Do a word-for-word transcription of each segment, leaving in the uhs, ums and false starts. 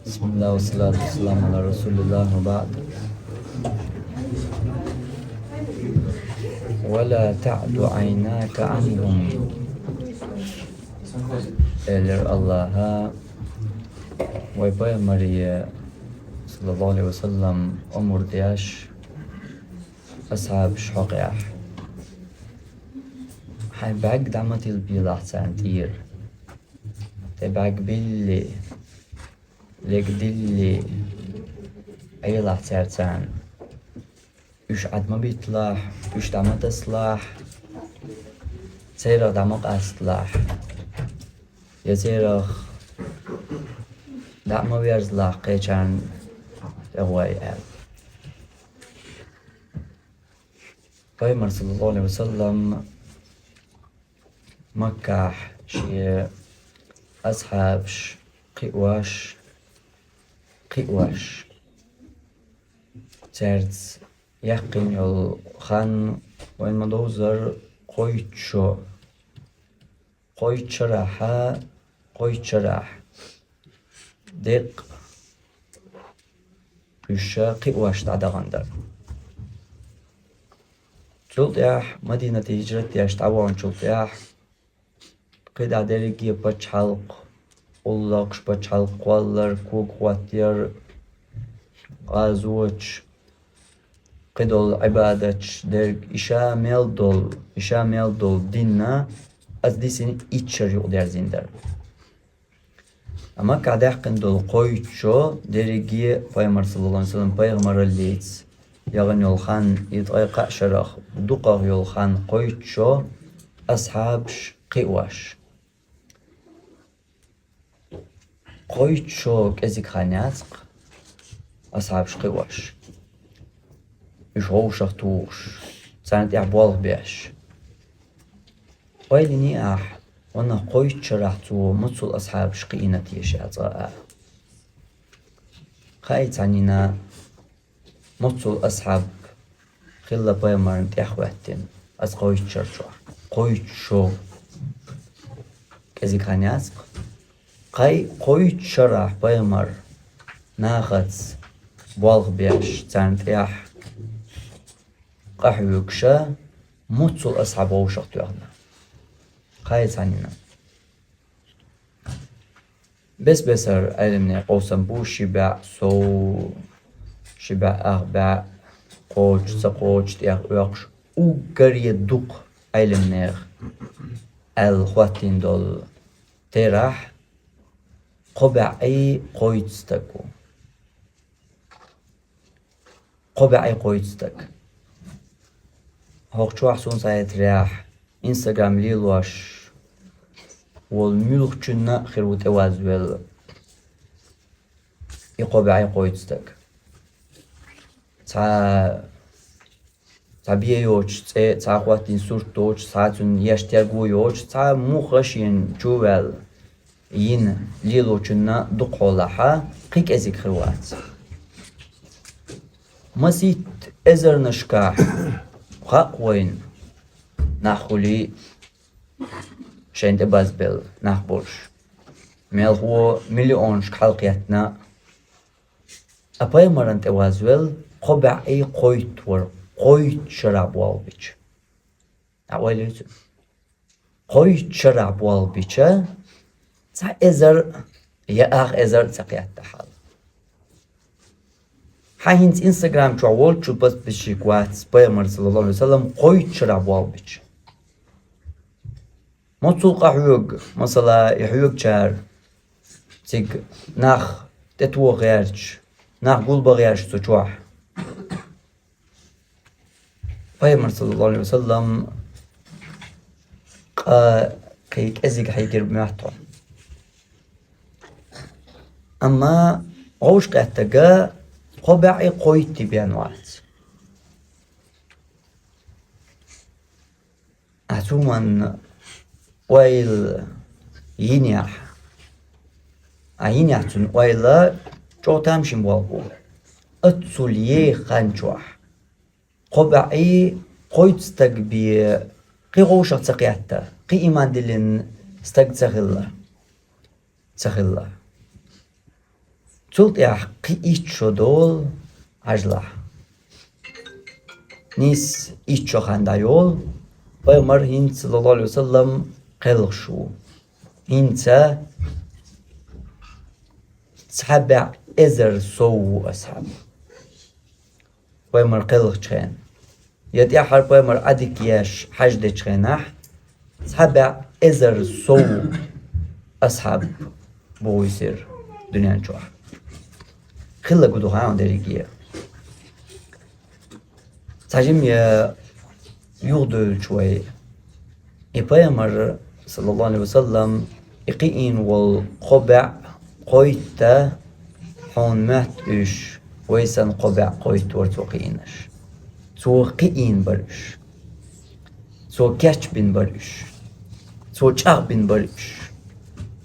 بسم الله والصلاة والسلام على رسول الله وبعد. ولا تعد عيناك عنهم. Элир Аллаха вай пайхамаре, саллаллаху алейхи ва саллам, омра деш, асхьабаш хьокъехь: хьайн бӀаьрг дӀа ма тилбийлахь царна тӀера. Тхьай бӀаьрг билли, лег дилли, Ӏелахь цаьрца. Уьш Ӏад ма битталахь, уьш дӀа ма тассалахь, церах дӀа ма къасталахь, я церах дӀа ма верзалахь кхечарна тӀе гӀой аьлла. Пайхамар, саллаллаху алейхи ва саллам, Маккахь шен асхьабаш кхиош, кхиош, цаьрца яьккхина йолу хан вайна ма-довзара кхойтта шо, кхойтта шарахь, кхойтта шарахь деккъа уьш кхиош дӀадахана дара. Цул тӀаьхьа Мадинате хӀижрат деш дӀаваханчул тӀаьхьа кхидӀа дерриге пачхьалкх, гӀуллакхаш, пачхьалкх кхоллар, кога хӀоттаяр, гӀазоташ, кхидолу Ӏибадаташ дерг, иша мел долу, иша мел долу дин а, аса дисина итт шар юкъадерзийна дара. Амма Маккахь даьккхина долу кхойтта шо дерриге пайхамар, саллаллаху алейхи ва саллам, пайхамараллица яхана йолу хан, и ткъе кхаа шарах дукхах йолу хан, кхойтта шо асхьабаш кхиош. Кхойтта шо кӀезиг хан яц-кх асхьабаш кхиош. Уьш вовшах тухуш, царна тӀехь болх беш. Ойла йиний ахь, ванах кхойтта шарахь цо мацул асхьабаш кхиийна теша цкъа а? Хаий цхьаннина, мацул асхьаб хилла пайхамарна тӀехь хӀоьттина аса кхойтта шар чохь? Кхойтта шо кӀезиг хан яц-кх. Кхай кхойтта шарахь пайхамар нахаца болх беш, царна тӀехь къахьоьгуша, мацул асхьаб вовшах тоьхна? Хаий цхьаннина. Бес-бесара Ӏеламнехан къовсам бу, ши бӀе сов, ши бӀе ах бӀе, кхочуш, ца кхочуш, тӀех оькхуш, уггаре дукха Ӏеламнехан аьлла хӀоттийна долу терахь кхо бӀе кхойтта стаг ву. Кхо бӀе кхойтта стаг. ХӀокху чохь суна схьахетарехь, Instagram лелош волу муьлххачунна а хир ву тӀевазвелла и кхо бӀе кхойтта стаг. Цхьа цхьа бен йоцуш цӀе, цхьа хӀоттийна сурт доцуш, цхьа цуьнан еш терго йоцуш, цхьа муха шена чу а ваьлла йина лелочунна дукхахьолахьа, кхин кӀезиг хир вац. Масийтта эзарнашкахь хаьа вайна нах хуьлий, шайна тӀе базбелла нах болуш. Мелхо миллионашка хьалакхеттина, а пайхамарна тӀевазвелла кхо бӀе кхойтта вара, кхойтта шарахь болх бича. Ахьа ойла йой цуьнан? Кхойтта шарахь болх бича, цхьа эзар я ах эзар а ца кхетта хьал. Хьан хӀинца Instagram чохь волчу подписчик вац пайхамар, саллаллаху алейхи ва саллам, кхойтта шарахь болх бича? Мацул къахьоьгу, масала, и хьоьгучара цига нах тӀетоха гӀерташ, нах гулбан гӀерташ цу чохь? Пайхамар, саллаллаху алейхи ва саллам, къа кхин кӀезиг хьийгира моьтту. Амма вовшахкхеттарг кхо бӀе кхойтта бен вац. Ахьа цуьнан ойла йинехь, ахьа йинехь цуьнан ойла, чӀогӀа тамашийна болх бу. Аццул еха хан чохь кхо бӀе кхойтта стаг бен кхин вовшах ца кхетта, кхин ийман диллина стаг ца хилла. Ца хилла. Цул тӀаьхьа кхин итт шо долу Ӏаьржалахь. Нийсса итт шо хан дӀайолу, пайхамар хӀинца, саллаллаху Ӏалайхи ва саллам, кхелхаш ву. ХӀинца цхьа бӀе эзар сов ву асхьаб. Пайхамар кхелхачу хенахь, я тӀаьххьара пайхамар Ӏадика еш хьаьждечу хенахь, цхьа бӀе эзар сов асхьаб бу висира дуьнен чохь. Хилла гу ду хьан дерриге. Цхьа жимма юхадуьйлучу вай. И пайхамар, саллаллаху Ӏалайхи ва саллам, и кхиийна волу кхо бӀе кхойтта хьуна моьтту уьш, вай санна кхо бӀе кхойтта вара цо кхиийнарш. Цо кхиийна бара уьш. Цо кечбина бара уьш. Цо чӀагӀбина бара уьш.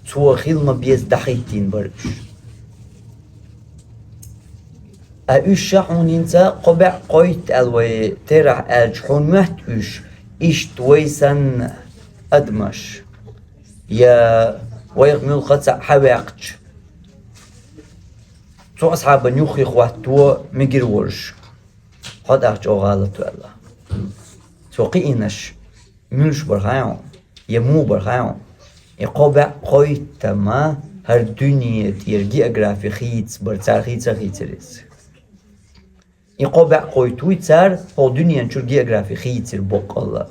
Цо хила ма-безза дӀахӀиттийна бара уьш. Ткъа уьш ша хьуна хӀинца кхо бӀе кхойтта аьлла вай терахь аьлча, хьуна моьтту уьш, иштта вай санна адамаш, я вайх муьлхха а цхьаъ хьаваьккхича, цу асхьабан юххе хӀотто мегар волуш, хьо тӀаккха чӀогӀа гӀалат ву аьлла. Цо кхиийнарш муьлш бара хаьий хьуна, я муха бара хаьий хьуна? И кхо бӀе кхойтта ма хӀара дуьне тӀера географи хийца бара, цара хийца а хийцира иза. И кхо бӀе кхойтта вуй цара хӀокху дуьнен чуьра географи хийцира боккъалла.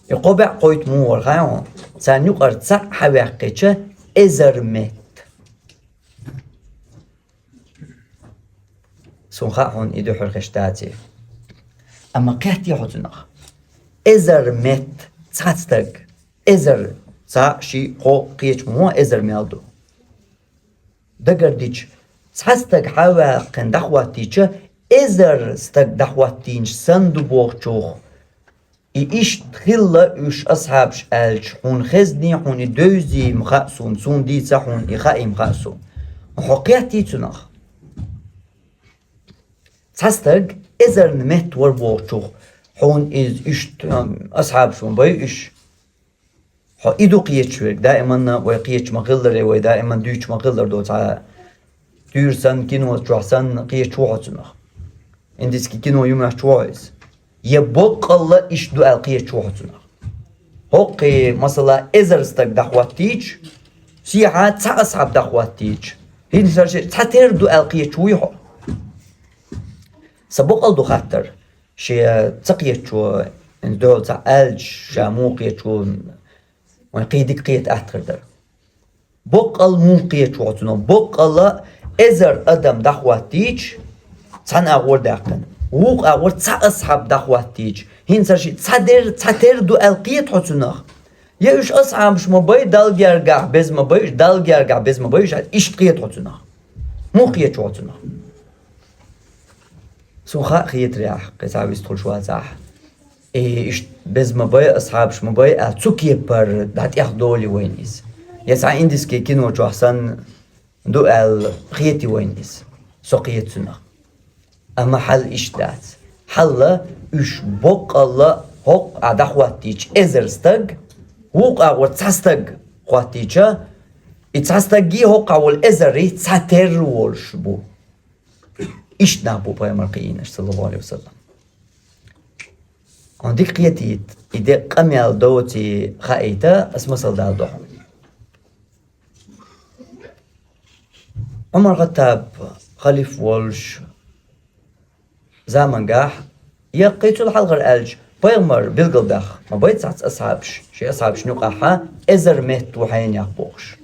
И кхо бӀе кхойтта муха вара хаьий хьуна? Царна юкъара цхьаъ хьаваьккхича, эзар метта. Суна хаьа хьуна и дуьхьал хеш даций. Амма кхетий хьо цунах? Эзар метта цхьа стаг. Эзар, цхьаъ, шиъ, кхоъ, кхечу ма эзар мел ду. Дагардича, цхьа стаг хьаваьккхина дӀахӀоттийча, эзар стаг дӀахӀоттийначу санна ду бохучух. И иштта хилла уьш асхьабаш аьлча, хьуна хезний, хьуна и девзий ма хаьа суна, суна дийца хьуна и хаий ма хаьа суна. Хьо кхетий цунах? Цхьа стаг эзарна метта вара бохучух, хьуна иза иштта, ам, асхьабаш ма бай уьш. Хьо и ду кхеташ верг, даиманна вай кхеташ ма-хиллара, вай даиманна дуьйцуш ма-хиллара доцу хьан. Туьйра санна, кино чохь санна кхеташ ву хьо цунах. Индийский кино ю моьттуш ву хьо иза. Я боккъалла иштта ду аьлла кхеташ ву хьо цунах. ХӀокху, масала, эзар стаг дӀахӀоттийча, сехьа цхьа асхьаб дӀахӀоттийча, хӀинца шен цхьатерра ду аьлла кхеташ вуй хьо? Сан боккъалла ду хаттар, шен ца кхетачо, хӀинца дуьхьал ца аьлча, ша муха кхетачо, вайн кхин дика кхета атта хир дара. Боккъалла муха кхеташ ву хьо цунах? Боккъалла эзар адам дӀахӀоттийча, цхьана агӀор даьккхина, вукху агӀор цхьа асхьаб дӀахӀоттийча, хӀинца шен цхьадерра, цхьатерра ду аьлла кхета хьо цунах? Я уьш асхьабаш ма бай, Далла гергахь беза ма бай уьш, Далла гергахь беза ма бай уьш, иштта кхета хьо цунах? Муха кхеташ ву хьо цунах? Суна хаьа хетарехь, кхин цхьа вистхуьлуш вацахь. И иштта беза ма бай, асхьабаш ма бай аьлла, цу кепара дӀатӀехдолий вайна иза? Я цхьа индийский кино чохь санна ду аьлла, хетий вайна иза? Со кхета цунах. Амма хьал иштта дац. Хьал уьш боккъалла хӀокху а дӀахӀоттийча эзар стаг, вукху агӀор цхьа стаг хӀоттийча, и цхьа стаггий хӀокху а волу эзаррий цхьатерра волуш бу. Иштта нах бу пайхамар кхиийнарш, саллаллаху Ӏалайхи ва саллам. Хьуна дика кхетийта, и декъа къамел доций хаийта, ас масал дала до хьуна. Ӏумар Хаттаб халиф волуш замангахь, я кхин цул хьалхара аьлча, пайхамар билгалбаьхна ма бай цхьацца асхьабаш, шен асхьабашна юкъахь эзар метта ву хьенех бохуш.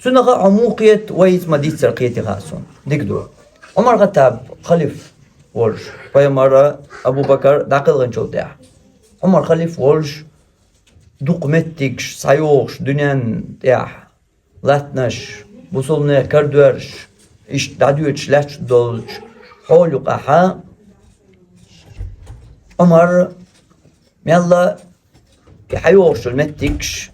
Цунах а хьо муха кхета, вай иза ма-дийццара кхетий хаьа суна. Дика ду. Ӏумар Хаттаб халиф волуш, пайхамар, Абу Бакар дӀакхелхинчул тӀаьхьа, Ӏумар халиф волуш, дукха меттигаш схьайогӀуш дуьнен тӀехь, латтанаш, бусулнех карадоьрзуш, иштта дӀадоьдуш лаьтташ долчу хьолан юкъахь, Ӏумар мелла и хьайогӀуш йолу меттигаш,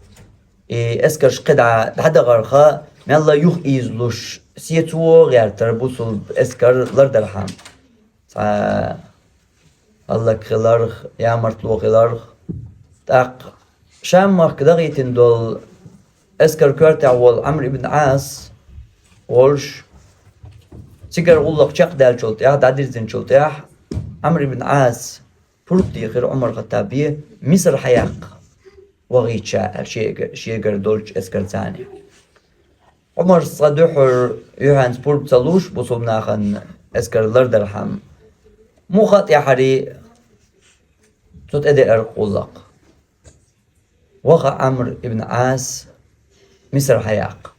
и эскарш кхидӀа дӀадахарх, мелла юха ийзалуш, сецо гӀертара бусулба эскар лардархьама. Цхьа хӀаллакьхиларх, ямартло хиларх. ТӀаккха Шам-махка дахийтина долу эскар коьртехь волу Ӏамр ибн Ӏас, волуш, цигара гӀуллакх чекхдаьллачул тӀаьхьа, дӀадирзинчул тӀаьхьа, Ӏамр ибн Ӏас пурба дийхира Ӏумар Хаттабе, Мисар хьаяккха вахийта ша аьлла, шега-, шегара долчу эскарца. Ӏумарс цкъа дуьххьара юьхьанца пурба ца луш, бусулба нахана эскар лардархьама, муха а тӀаьхьарий, цу тӀедеара гӀуллакх. Ваха Ӏамр ибн Ӏас Мисар хьаяккха.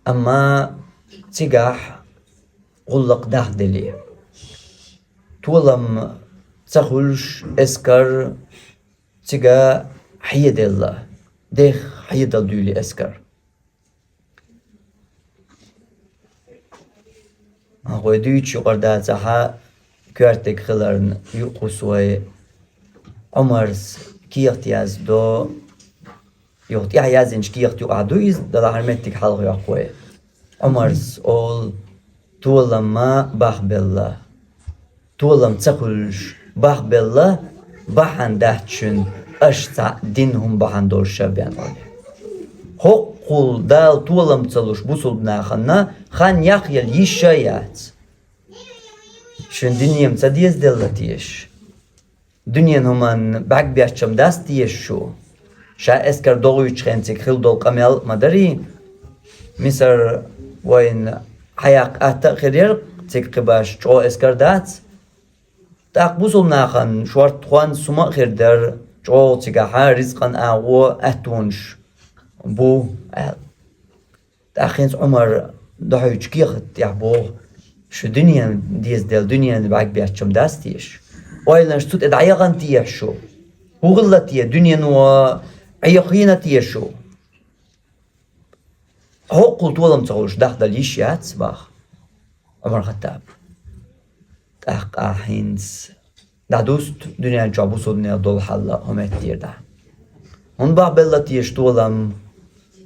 Амма цигахь гӀуллакх дахделира. Толам ца хуьлуш, эскар цига хьеделла, дех хьедала дуьйли эскар. Вай дуьйцуш юкъара дацахь, коьртаниг хиларна юкъус вай Ӏумарс кехат яздо, юха тӀаьхьа яздинчу кехат юкъахь ду иза, делахь хӀара меттиг хьалха йоккху вай. Ӏумарс олу: «Толам ма бахбелла». Толам ца хуьлуш бахбелла, бахьана дац шуна аша цхьаъ дина хӀума бахьана долуш ша бен олий. ХӀоккхул Дала толам ца луш бусулба нахана хан яхъяла йиш а яц. Шуна дуьне ма ца дезаделла теша? Дуьненан хӀуманна бӀаьрг бетташ ма дац теша шу? Ша эскар догӀуьйтучу хенахь цига хилла долу къамел а ма дарий. Мисар вайна хьаяккха атта а хир яра, цига кхин башха чӀогӀа эскар дац. ТӀаккха бусулба нахана шортта хӀонс хӀума а хир дара, чӀогӀа цигахь ризкъан агӀо, аттонаш бу аьлла. ТӀаккха хӀинца Ӏумар дохьуьйтучу кехат тӀехь боху: «Шу дуьненан дезаделла, дуьненан бӀаьрг бетташ ма дац теша? Ойланаш цу тӀе дӀаяхана теша шу? ХӀун хилла те, дуьнено Ӏехийна теша шу?» ХӀоккхул толам ца хуьлуш дахдала йиш яц, баха Ӏумар Хаттаба. ТӀаккха ахь хӀинца дӀадуста дуьнен чохь бусулбанех долу хьал а хӀун меттера дӀа. ХӀунда бахбелла теша толам?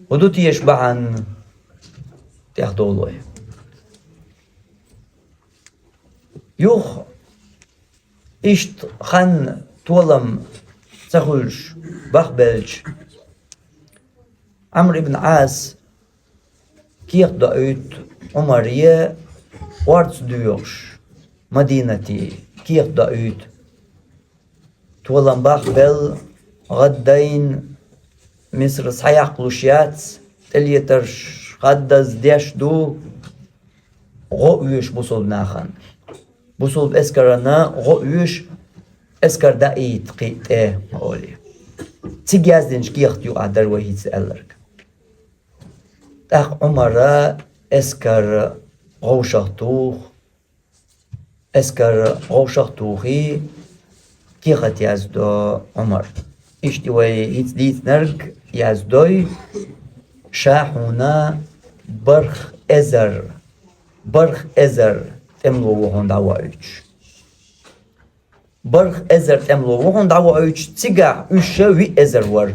ХӀун ду теша бахьана? ТӀехдолой. Юха иштта хан толам ца хуьлуш бахбелча, Ӏамр ибн Ӏас кехат доуьйту Ӏумаре, орца доьхуш, Мадинате кехат доуьйту. Толам бахбелла, гӀаддайна, Мисар схьаяккхалуш яц, тӀелетарш хаддаза деш ду, гӀо оьшу бусулба нахана. Бусулба эскарана гӀо оьшу, эскар даийта кхин а тӀе, олий. Цига яздинчу кехат юкъахь дара вай хӀинца аьлларг. ТӀаккха Ӏумара эскар гӀовшах туху, эскар гӀовшах тухий, кехат яздо Ӏумар. Иштта вай хӀинца дийцинарг яздой, ша хьуна барх эзар, барх эзар тӀемало ву хьуна дӀавоуьйтуш. Барх эзар тӀемало ву хьуна дӀавоуьйтуш, цигахь уьш ша виъ эзар вара.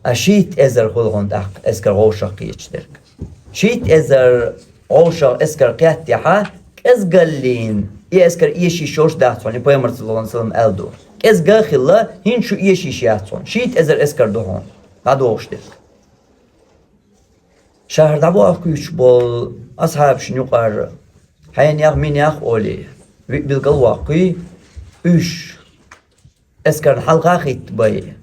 А шийтта эзар хуьлу хьуна тӀаккха эскар гӀовшах кхеташ дерг. Шийтта эзар гӀовшах эскар кхеттехьа, кӀезгаллин и эскар эшийш йолуш дац хьуна, и пайхамар саллаллаху алейхи ва саллям аьлла ду. КӀезга а хилла, хӀинца шу эшийш яц хьуна. Шийтта эзар эскар ду хьуна дӀадохуш дерг. Ша хӀара дӀабохкуьйтуш болу асхьабашна юкъара: «Хьенех, минех», — олий, виъ билгал воккхуй, уьш эскарна хьалха а хӀиттабай,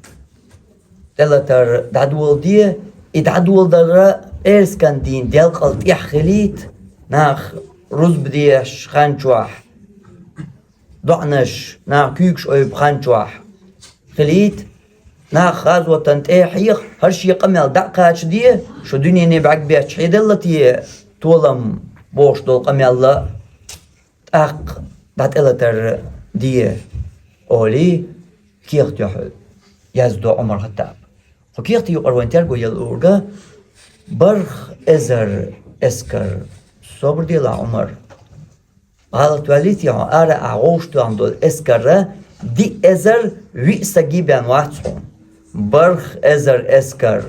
тӀелатар дӀадоладе, и дӀадоладар пӀераскан дийнан делкъал тӀехь хилийта, нах рузба деш хан чохь, доӀанаш, нах куьйгаш ойбу хан чохь хилийта, нах гӀазотан тӀе а хьеха, хӀара шен къамел дӀа а кхачаде, шу дуьнене бӀаьрг бетташ хьеделла те толам бохуш долу къамел а, тӀаккха дӀатӀелатар де, олий, кехат юкъахь яздо Ӏумар Хаттаба. Кху кехатан юкъара вайн терго яла луург: барх эзар эскар, собар делахь, Ӏумар. ГӀалат ваьллий те хьо, ара а гӀовш тоьхна долу эскарра диъ эзар виъ стаг бен вац хьуна. Барх эзар эскар.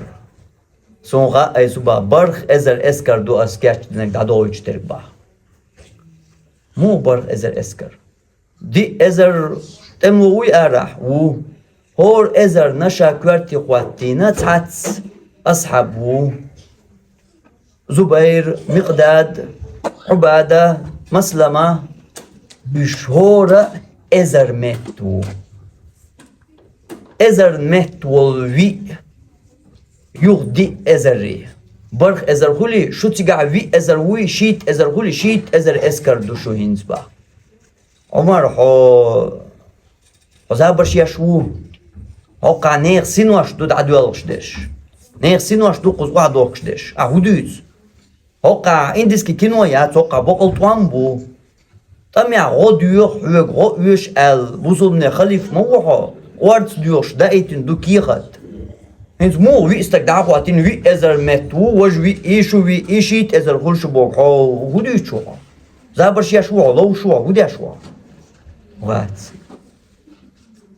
Суна хаьа, ай су баха, барх эзар эскар ду ас кечдинарг дӀадоуьйтуш дерг баха. Муха барх эзар эскар? Диъ эзар тӀемало вуй арахь? Ву. ХӀора эзарна ша коьрте хӀоттийна цхьацца асхьаб ву. Зубайр, Микъдад, Ӏубада, Маслама, уьш хӀора эзар метта ву. Эзар метта волу виъ, юха диъ эзар. БархӀ эзар хуьлий, шу цигахь виъ эзар вуй, шийтта эзар хуьлий, шийтта эзар эскар ду шу хӀинца бах. Ӏумар, хьо, хьо забарш еш ву? ХӀокхахь нехан синош ду дӀадоьлхуш дерш. Нехан синош ду кхуза охьадохкуш дерш. Ахьа хӀун дуьйцу? ХӀокхахь индийский кино яц, хӀокхахь бакъал тӀом бу. ТӀамехь гӀо доьху, хьоьга гӀо оьшу аьлла, бусулбанийн халифа ма ву хьо, орца доьхуш даийтина ду кехат. ХӀинца муха виъ стаг дӀа а хӀоттийна, виъ эзар метта ву, важа виъ, и шу виъ, и шийтта эзар хуьлу шу боху, хьо хӀун дуьйцу хьо? Забарш еш ву хьо, ловш ву хьо, хӀун деш ву хьо? Вац.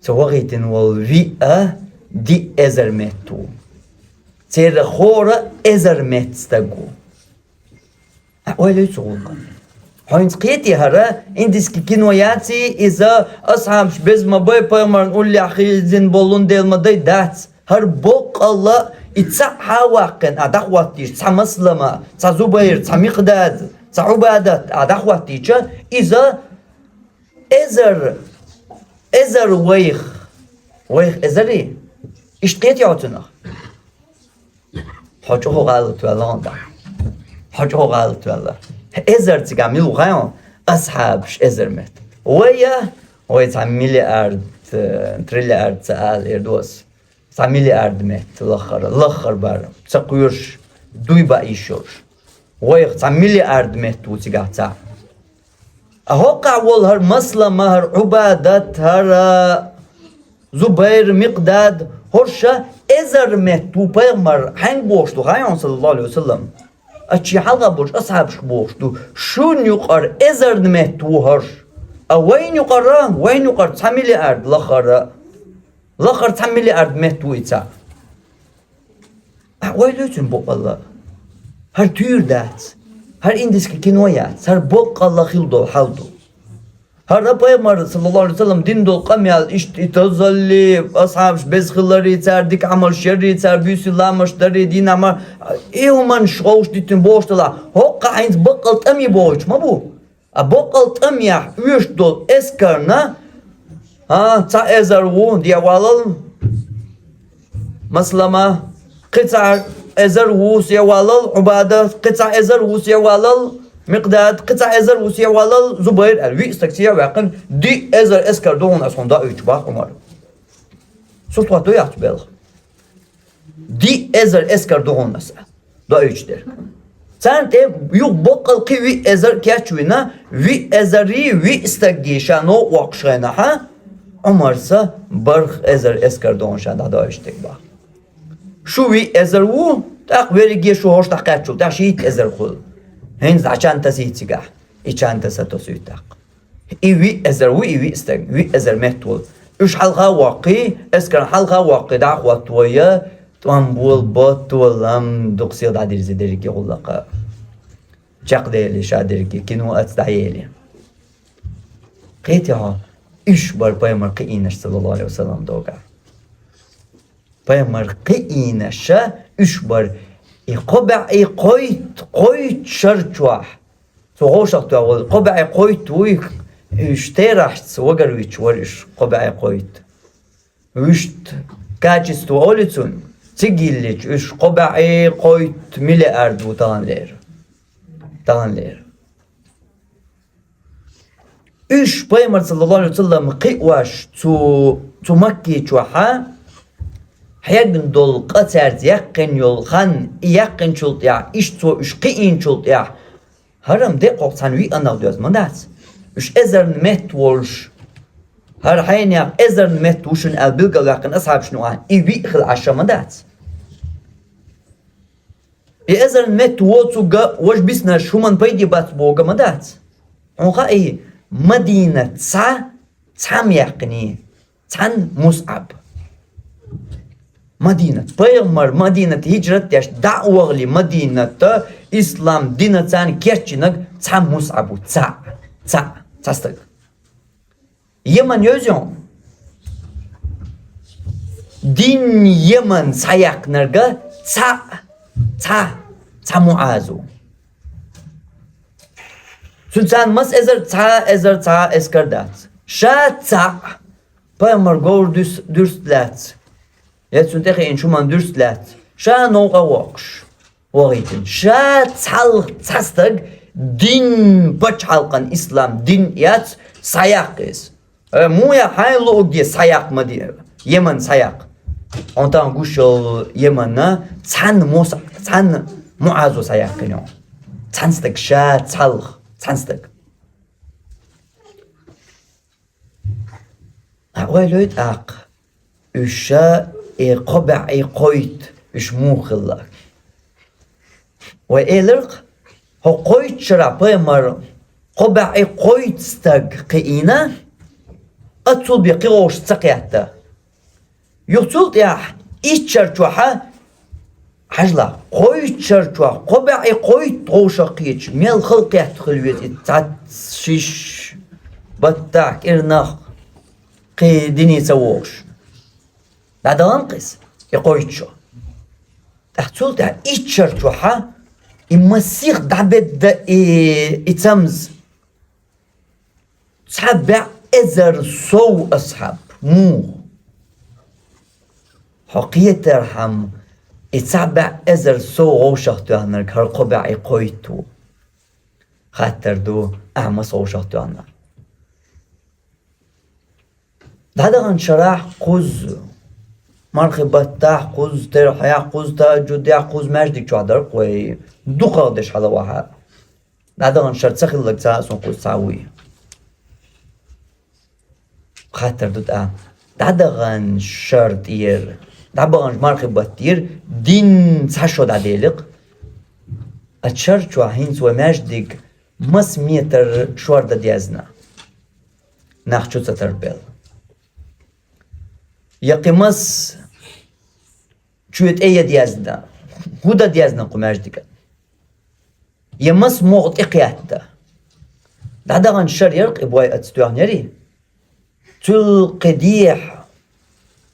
Ца вахийтина волу виъ а диъ эзар метта ву. Церан хӀора эзар метта стаг ву. Ойла ю цу гӀуллакхна. Хьо хӀинца кхетий хӀара, индийский кино яций, иза асхьабаш беза ма бай, пайхамарна уллехь хилла зина боллун Дела ма дай, дац. ХӀара боккъалла и цхьаъ хьа а ваккхина, а дӀахӀоттийча, цхьа Маслама, цхьа Зубайр, цхьа Микъдад, цхьа Ӏубадат а дӀахӀоттийча, иза эзар, эзар вайх, вайх эзарий? Иштта кхетий хьо цунах? Хьо чӀогӀа гӀалат ваьлла хьуна тӀаккха. Хьо чӀогӀа гӀалат ваьлла. Эзар цигахь мила ву хаьий хьуна? Асхьабаш эзар метта. Вай а, вай цхьа миллиард, э, триллиард ца ала эр ду ас. Цхьа миллиард метта лаххара, лаххара бара. Ца кхоьруш, дуй баа йиш йолуш. Вайх цхьа миллиард метта ву цигахь цхьаъ. А хӀокхахь волу хӀара Маслама, хӀара Ӏубадат, хӀара Зубайр, Микъдад, хӀорш эзар метта ву пайхамар хьаьнга бохуш ду хаьий хьуна, саллаллаху Ӏалайхи ва саллам? Аччи хьалха болчу асхьабашка бохуш ду, шуна юкъара эзарна метта ву хӀорш. А вайна юкъара, вайна юкъара цхьа миллиард лаххара. Лаххара цхьа миллиард метта ву и цхьаъ. Ахьа ойла ю цуьнан боккъалла. ХӀара туьйра дац. ХӀара индийский кино яц. ХӀара боккъалла хилла долу хьал ду. ХӀара пайхамар, саллаллаху Ӏалайхи ва саллам, дина долу къамел иштта и тозалли, асхьабаш беза хилари, цара дика Ӏамалш ярри, цара буьйсанна ламазаш дарри, дийнахь ма-, и хӀуманаш гӀовш диттина бохуш делахь, хӀокхахь хӀинца баккъал тӀаме бохуьйтуш ма бу. А боккъал тӀамехь оьшуш долу эскарна, а, цхьа эзар ву, дехьавалал, Маслама, кхин цхьа эзар ву, сехьавалал, Ӏубада, кхин цхьа эзар ву, сехьавалал, Микъдад, кхин цхьа эзар ву, сехьавалал, Зубайр, аьлла, виъ стаг сехьа а ваьккхина, диъ эзар эскар ду хьуна ас хьуна доуьйтуш бах Ӏумар. Сурт хӀотто яц белха. Диъ эзар эскар ду хьуна аса, доуьйтуш дерг. Царна тӀе юха боккъал кхин виъ эзар кечвина, виъ эзарий, виъ стаггий ша новкъа воккхуш хенахьа, Ӏумарса барх эзар эскар ду хьуна ша дӀадоуьйтуш дерг бах. Шу виъ эзар ву, тӀаккха верриге шу хӀорш дӀакхаьччул тӀаьхьа шийтта эзар хуьлу. ХӀинца дӀа чан тасий цигахь, и чан таса тосуьйту тӀаккха. И виъ эзар ву, и виъ стаг, виъ эзар метта волу. Уьш хьалха а воккхий, эскарна хьалха а воккхий, дӀа а хӀоттавой, тӀом бола, бот бола, ам дукха сел дӀадирзи дерриге гӀуллакха. Чекхдели ша дерриге, кино аца дӀаели. Кхетий хьо, уьш бара пайхамар кхиийнарш, саллаллаху Ӏалайхи ва саллам, догахь. Пайхамар кхиийнарш уьш бара, и кхо бӀе кхойтта, кхойтта шар чохь. Цу гӀовшах тоьхна волу кхо бӀе кхойтта вуй, уьш терахьца вагарвича вара уьш кхо бӀе кхойтта. Вуьшта качество олу цунна, цига йиллича уьш кхо бӀе кхойтта миллиард ву таханлера. Таханлера. Уьш пайхамар, саллаллаху Ӏалайхи ва саллам, кхиош цу, цу Макки чохьа, хьегна долу къа цаьрца яьккхина йолу хан, и яьккхинчул тӀаьхьа, иштта цо уьш кхиийначул тӀаьхьа, хӀара-м декъо цхьана виъанах доьзна ма дац. Уьш эзарна метта волуш, хӀара хьенех эзарна метта ву шуна аьлла билгалваьккхина асхьабашна юкъахь, и виъ хила Ӏаш ма дац. И эзарна метта воцург а, важа бисинарш хӀуманна пайде бац бохург а ма дац. Хьуна хаьий, Мадинат цхьа, цхьамма яьккхиний, цхьанна МусӀаб. Мадинат. Пайхамар Мадинат хӀижрат деш дӀа а вахале, Мадината ислам дина царна кечйинарг цхьа МусӀаб ву, цхьаъ, цхьаъ, цхьа стаг. Йеман йовзий хьуна? Дин Йеман схьаяьккхинарг цхьаъ, цхьа, цхьа МуӀазо. Цуьнан царна маса эзар, цхьа эзар, цхьа эскар дац. Ша цхьаъ, пайхамар говр дуьс-, дуьрста лаьцна, я цунна тӀехиъна шуман дуьрста лаьцна, ша новкъа воккхуш вахийтина. Ша цхьалха цхьа стаг дин пачхьалкхана, ислам дин яц, схьаяккха иза. Э, муха я хьайн луъугге схьаяккха ма де, Йемен схьаяккха. Хьуна тахана гуш йолу Йеменна цхьанна мос-, цхьанна МуӀазо схьаяьккхина йолу. Цхьана стаг ша цхьалха, цхьана стаг. Ахьа ойла йой тӀаккха, уьш ша и кхо бӀе кхойтта, уьш муха хилла? Вай элира-кх, хӀокху кхойтта шарахь пайхамар кхо бӀе кхойтта стаг кхиийна, ткъа цул бен кхин вовшах ца кхетта. Юха цул тӀаьхьа итт шар чохь, хьажал, кхойтта шар чохь кхо бӀе кхойтта вовшах кхеташ, мел халкъ кхетта хила веза и цхьацца шиш, баттахь, кӀирнах, кхин дине ца вогӀуш. ДӀадахана-кх иза, и кхойтта шо. ТӀаккха цул тӀаьхьа итт шар чохь и масех дӀабедда и, и цамз. Цхьа бӀе эзар сов асхьаб. Муха? Хьо кхетархьама, и цхьа бӀе эзар сов вовшах тоьхнарг хӀара кхо бӀе кхойтта ву. Хаттар ду, ахьа маса вовшах тоьхна? ДӀадаханчу шарахь кхузза, мархи баттахь кхузза, терхьехь кхузза, тахӀажжудехь кхузза маьждиг чохь дара-кх вай, дукхах деш хьала вахьа. ДӀадаханчу шарахь ца хилларг ца а суна кхузза цхьа а вуй. Хаттар ду тӀаккха. ДӀадаханчу шар тӀера, дӀабаханчу мархи баттера дин цхьа шо дӀаделира-кх. Оцу шар чохь хӀинца вай маьждиг маса метр шор дан дезна, нах чу ца тарбелла? Я кхин маса чоь тӀе ян дезна? ХӀун дан дезна кху маьждиган? Я маса могӀа тӀекхетта? ДӀадаханчу шарахь яра-кх и бой оцу тоьхнарг. Цул кхин дехьа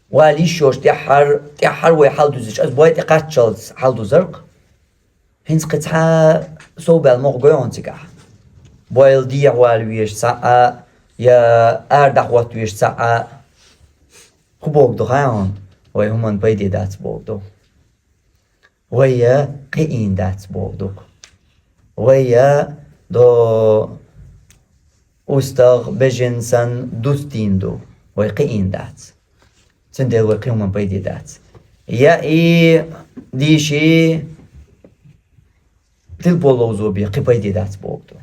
вала йиш йолуш, тӀаьххьара, тӀаьххьара вай хьалдузича, оцу бой тӀе кхаччалц хьалдузара-кх. ХӀинца кхин цхьа а сов баьлла могӀа гой хьуна цигахь? Бойла дехьа вала везаш цхьа а, я ара дӀахӀотта везаш цхьа а? ХӀун бохург ду хаьий хьуна? Вай хӀуманна пайде дац бохург ду. Вай я кхиийна дац бохург ду-кх. Вай я до устагӀ, бежен санна дустийна ду. Вай кхиийна дац. Цундела вай кхин хӀуманна пайде дац. Я и дийши тилпо ловзо бен кхин пайде дац бохург ду.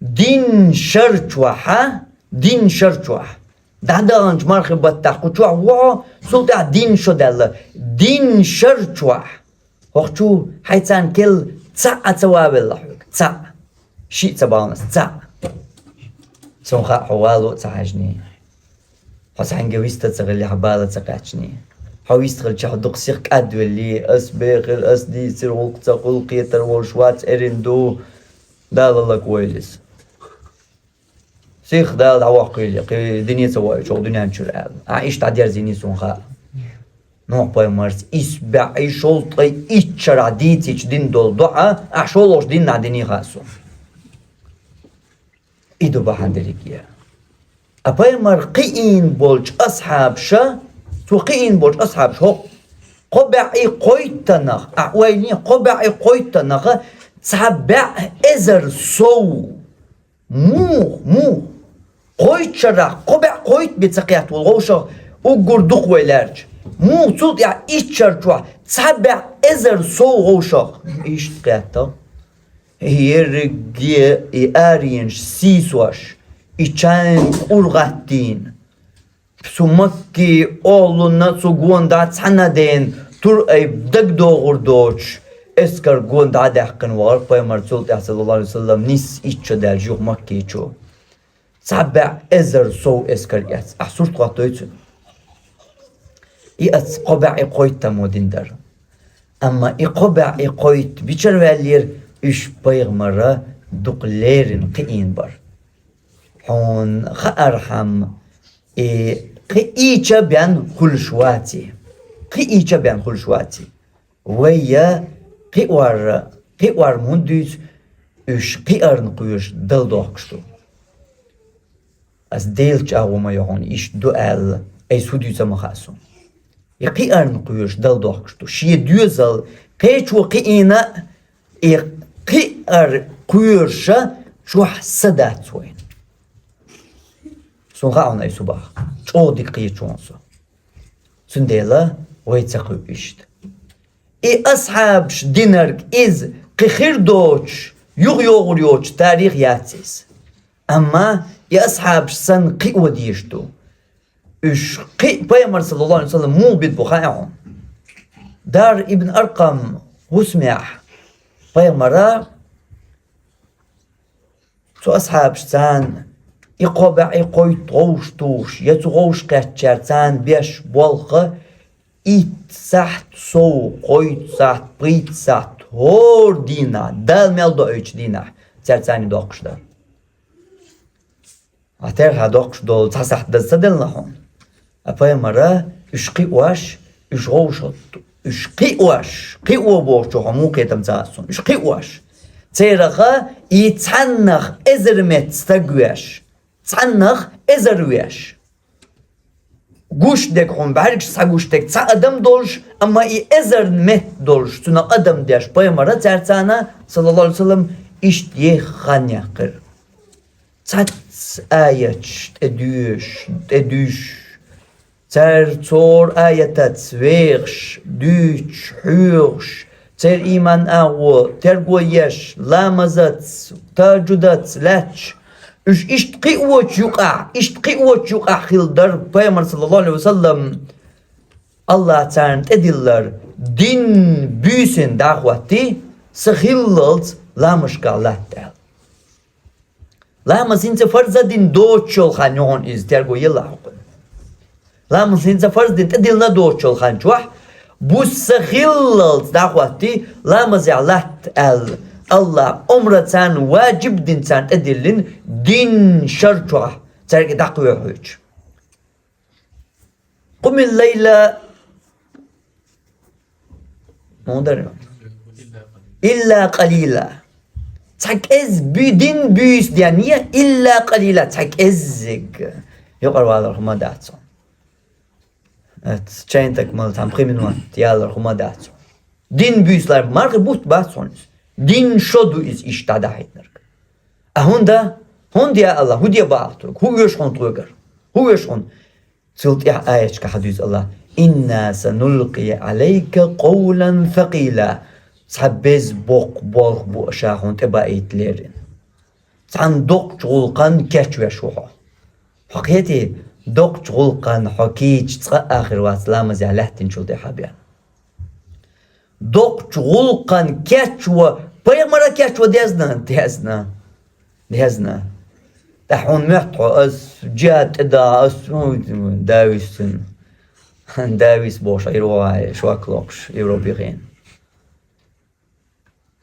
Дин шар чохь, дин шар чохь. ДӀадаханчу мархи баттахь кху чохь ву хьо, цул тӀаьхьа дин шо даьлла. Дин шар чохь. ХӀокху чу хьайн царна керла цхьаъ а ца вавелла хьоьга. Цхьаъ. Шиъ ца бахана ас, цхьаъ. Суна хаьа, хьо вало а ца хьаьжний. Хьо цхьаьнгге вист а ца хилли, хьан бала ца кхаьчний. Хьо вист хилча, хьо дукха сиха кӀадвеллий, ас бехира, ас дийцира, гӀуллакх ца хуьлу, кхетар волуш вац, эрна ду, Дала лаквойла иза. Сиха Дала дӀавоккхийла, кхин дине ца воуьйтуш хӀокху дуьнен чуьра аьлла. Ахьа иштта дӀадерзийний суна хаьа. Нохь-пайхамарца исс бӀе шовзткъе итт шарахь дийцича дина долу доӀа, ахьа шолгӀачу дийнахь диний хаьа суна. И ду бахьана дерриге. Ткъа пайхамар кхиийна болчу асхьабаша, цо кхиийна болчу асхьабаша хӀокху кхо бӀе кхойттанах, ахьа ойла йе, кхо бӀе кхойттанах цхьа бӀе эзар сов. Муха, муха? Кхойтта шарахь кхо бӀе кхойтта бен ца кхетта волу вовшах уггар дукха вай лаьрча. Муха цул тӀаьхьа итт шар чохь цхьа бӀе эзар сов вовшах иштта кхетта? Ерриге и аренаш сийсош, и чайна кӀур гӀаттийна. Цу Макки оллунна цу гонда цхьаьна ден тур айба дагадогӀур доцуш, эскар гонда дӀадаьккхина вахара пайхамар, цул тӀаьхьа, саллаллаху Ӏалайхи ва саллам, нисса итт шо даьлла юха Макки чу. Цхьа бӀе эзар сов эскар эцна. Ахьа сурт хӀоттадой цуьнан? И аца кхо бӀе кхойттамо дина дара. Амма и кхо бӀе кхойтта бичара ваьллера, уьш пайхамара дукха леррина кхиийна бара. Хьуна хаархьама, и кхиийча бен хуьлуш ваций? Кхиийча бен хуьлуш ваций? Вай я Кхиор, кхиор ма хӀунда дуьйцу, уьш кхиарна кхоьруш Далла дохкуш ду. Ас Делан чӀагӀо ма йо хьуна, иштта ду аьлла, айса хӀун дуьйцу ма хаьа суна. И кхиарна кхоьруш Далла дохкуш ду. Шен доьзал кхечо кхиийна а, и кхиар кхоьруша чохь са дац вайна. Суна хаьа хьуна айса хӀун боху. ЧӀогӀа дика кхеташ ву хьуна со. Цундела вай ца кхуьу иштта. И асхьабаш динарг иза кхин хир доцуш, юхайогӀур йоцуш тарих яц иза. Амма и асхьабаш санна кхио дезаш ду. Уьш кхин пайхамар, саллаллаху Ӏалайхи ва саллам, муха бина бу хаьа хьуна. Дар ибн Аркъам хӀусамехь пайхамара цу асхьабашца и кхо бӀе кхойтта гӀовш тухуш, я цу гӀовш кхеттачаьрца беш болх итт сахьт сов, кхойтта сахьт, пхийтта сахьт, хӀора дийнахь, Дала мел доуьйтучу дийнахь, цаьрца доккхуш дар. Ткъа терхьа доккхуш долу цхьа сахьт даза ца делла хьуна? А пайхамара уьш кхиош, уьш гӀовшалла, уьш кхиош, кхио бохучух хьо муха кхетам ца хаьа суна, уьш кхиош. Церах и цхьаннах эзар метта стаг веш, цхьаннах эзар веш. Гуш дерг хьуна бӀаьргаш схьагуш дерг цхьа адам долуш, амма и эзар метта долуш, цунах адам деш пайхамара цаьрца, саллаллаху Ӏалайхи ва саллам, иштта еха хан яьккхира. Цхьацца аяташ тӀедуьйш, тӀедуьйш, цара цхьана аятаца вехаш, дуьйцуш, хьоьхуш, церан ийман агӀо терго еш, ламазаца, тахӀажжудаца лаьтташ, уьш иштта кхиочу юкъахь, иштта кхиочу юкъахь хилла дара пайхамар, саллаллаху Ӏалайхи ва саллам, Аллахь царна тӀедиллар, дин буьйсина дӀахӀоттий, са хиллалц ламазашкахь латта аьлла. Ламаз хӀинца фарз дина доцуш йолу хан ю хьуна иза, терго елахь хьуна. Ламаз хӀинца фарз дина тӀедиллина доцуш йолу хан чохь, буьйса хиллалц дӀахӀоттий, ламазехь латта аьлла, Аллахь омра царна ваджиб дина царна тӀедиллина дин шар чохь цаьрга дӀакхоьхьуьйтуш. Къумил лайла, муха дара? Илла къалила. Цхьа кӀеззиг буь-, дин буьйса денъе, илла къалила, цхьа кӀеззиг. Юкъара валар хӀума дац хьуна. Эц чайнтак мала цхьана пхи минот ялар хӀума дац хьуна. Дин буьйсалар мархи бутт бац хьуна иза. Дин шо ду иза иштта дӀахӀиттинарг. А хӀунда? ХӀунда, я Аллахь, хӀун де бахьа тхоьга? ХӀун оьшу хьуна тхоьгара? ХӀун оьшу хьуна? Цул тӀаьхьа аяташка хьадуьйцу Аллахь: «Инна санулкъи Ӏалайка къавлан сакъила». Цхьа беза боккха болх бу ша хьуна тӀебаийта лерина. Цхьана доккхачу гӀуллакхана кечвеш ву хьо. Хьо кхетий, доккхачу гӀуллакхана хьо кийча цкъа а хир вац ламазехь лаьттинчул тӀаьхьа бен. Доккхачу гӀуллакхана кечво, пайхамара кечво дезна, дезна, дезна. ТӀаккха хьуна моьтту хьо, ас джихад тӀе даха, ас, ну, Давис цуьнан. Давис бохуш, Ӏийр ву хьайн, шок локхуш, Европе хиъна.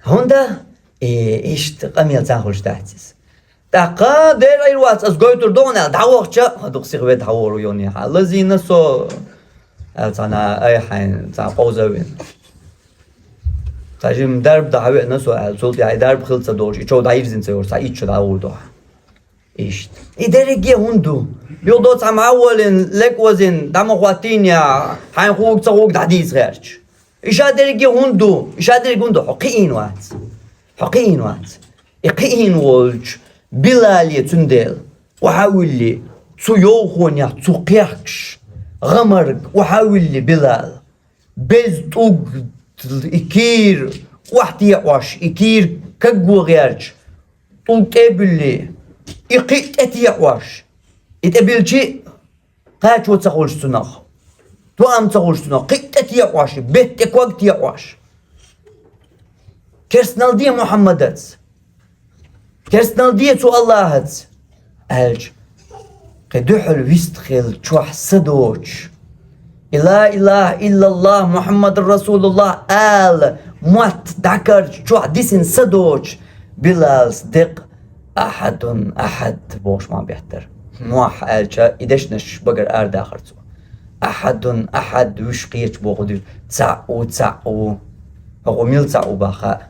ХӀунда? И, иштта къамел цхьаьна хуьлуш дац иза. ТӀаккха дера Ӏийр вац, ас гойтур ду хьуна аьлла, дӀавахча, хьан дукха сиха ведда хьан вора йонехьа. Лазийна со, аьлла, цхьана айхьайн, цхьана къовзавина. Цхьа жима дарба дахьа веана со аьлла, цул тӀаьхьа и дарба хила ца долуш, и чов дӀайирзина ца йора, цхьа итт шо дӀагӀур ду хьан. Иштта. И дерриге хӀунда ду? Юха доцу хьан ма воллина, лек вазина, дӀа ма хӀоттийна, хьайн хӀуга ца хӀуга дӀадийца гӀерташ. И ша дерриге хӀунда ду? И ша дерриге хӀунда ду? Хьо кхиийна вац. Хьо кхиийна вац. И кхиийна волчу Билале цундела, охьа а вилли, цу йовхонех цу кхехкаш, гӀамарг охьа а вилли Билал, беза тӀулг и кийра охьатеӀош, и кийра кагго гӀерташ, тӀулг тӀе а буьллий, и кхин а тӀетеӀош, и тӀебилчи, кхачо ца хуьлуш цунах, тоам ца хуьлуш цунах, кхин а тӀетеӀош, бетта тӀе ког теӀош. Керстанал де Мухьаммадаца, керстанал де цу Аллахьаца, аьлча, кхин дуьхьал вистхила чохь са доцуш, и ла илаха иллаллах Мухьаммадан расулуллах ала мотт дӀакарча чохь дисина са доцуш, Билалс декъа «Ахьадун ахьад» бохуш ма беттара. Мохь аьлча, и дешнаш багара арадахара цо. «Ахьадун ахьад», вуьш кхечу боху дуьйцу. «Цхьаъ ву, цхьаъ ву». Хьо мила цхьаъ ву баха.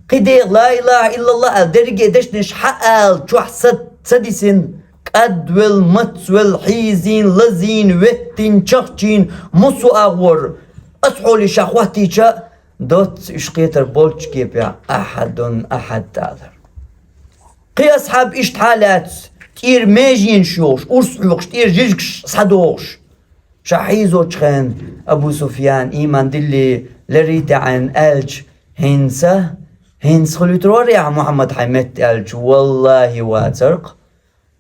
Кхидех ла илахӀа иллаллахӀ аьлла, дерриге дешнаш хьаала чохь са ца дисина, кӀадвелла, мацвелла, хьийзийна, лазийна, веттийна, чахчийна, массо а агӀор, аса хьоле ша хӀоттийча, доцца уьш кхетар болчу кепехь ахьадун ахьад алар. Кхин асхьаб иштта хьалаьцна, тӀера меженаш йохуш, урс хьоькхуш, тӀера жижигаш схьадохуш. Ша хьийзочу хенахь Абу Суфьян, ийман дилли, леррий тӀаьхьенна аьлча, хӀинца, хӀинца хуьлуьйтур вара ахьа Мухьаммад хьайн метта аьлча, валлахӀи, вацар-кх.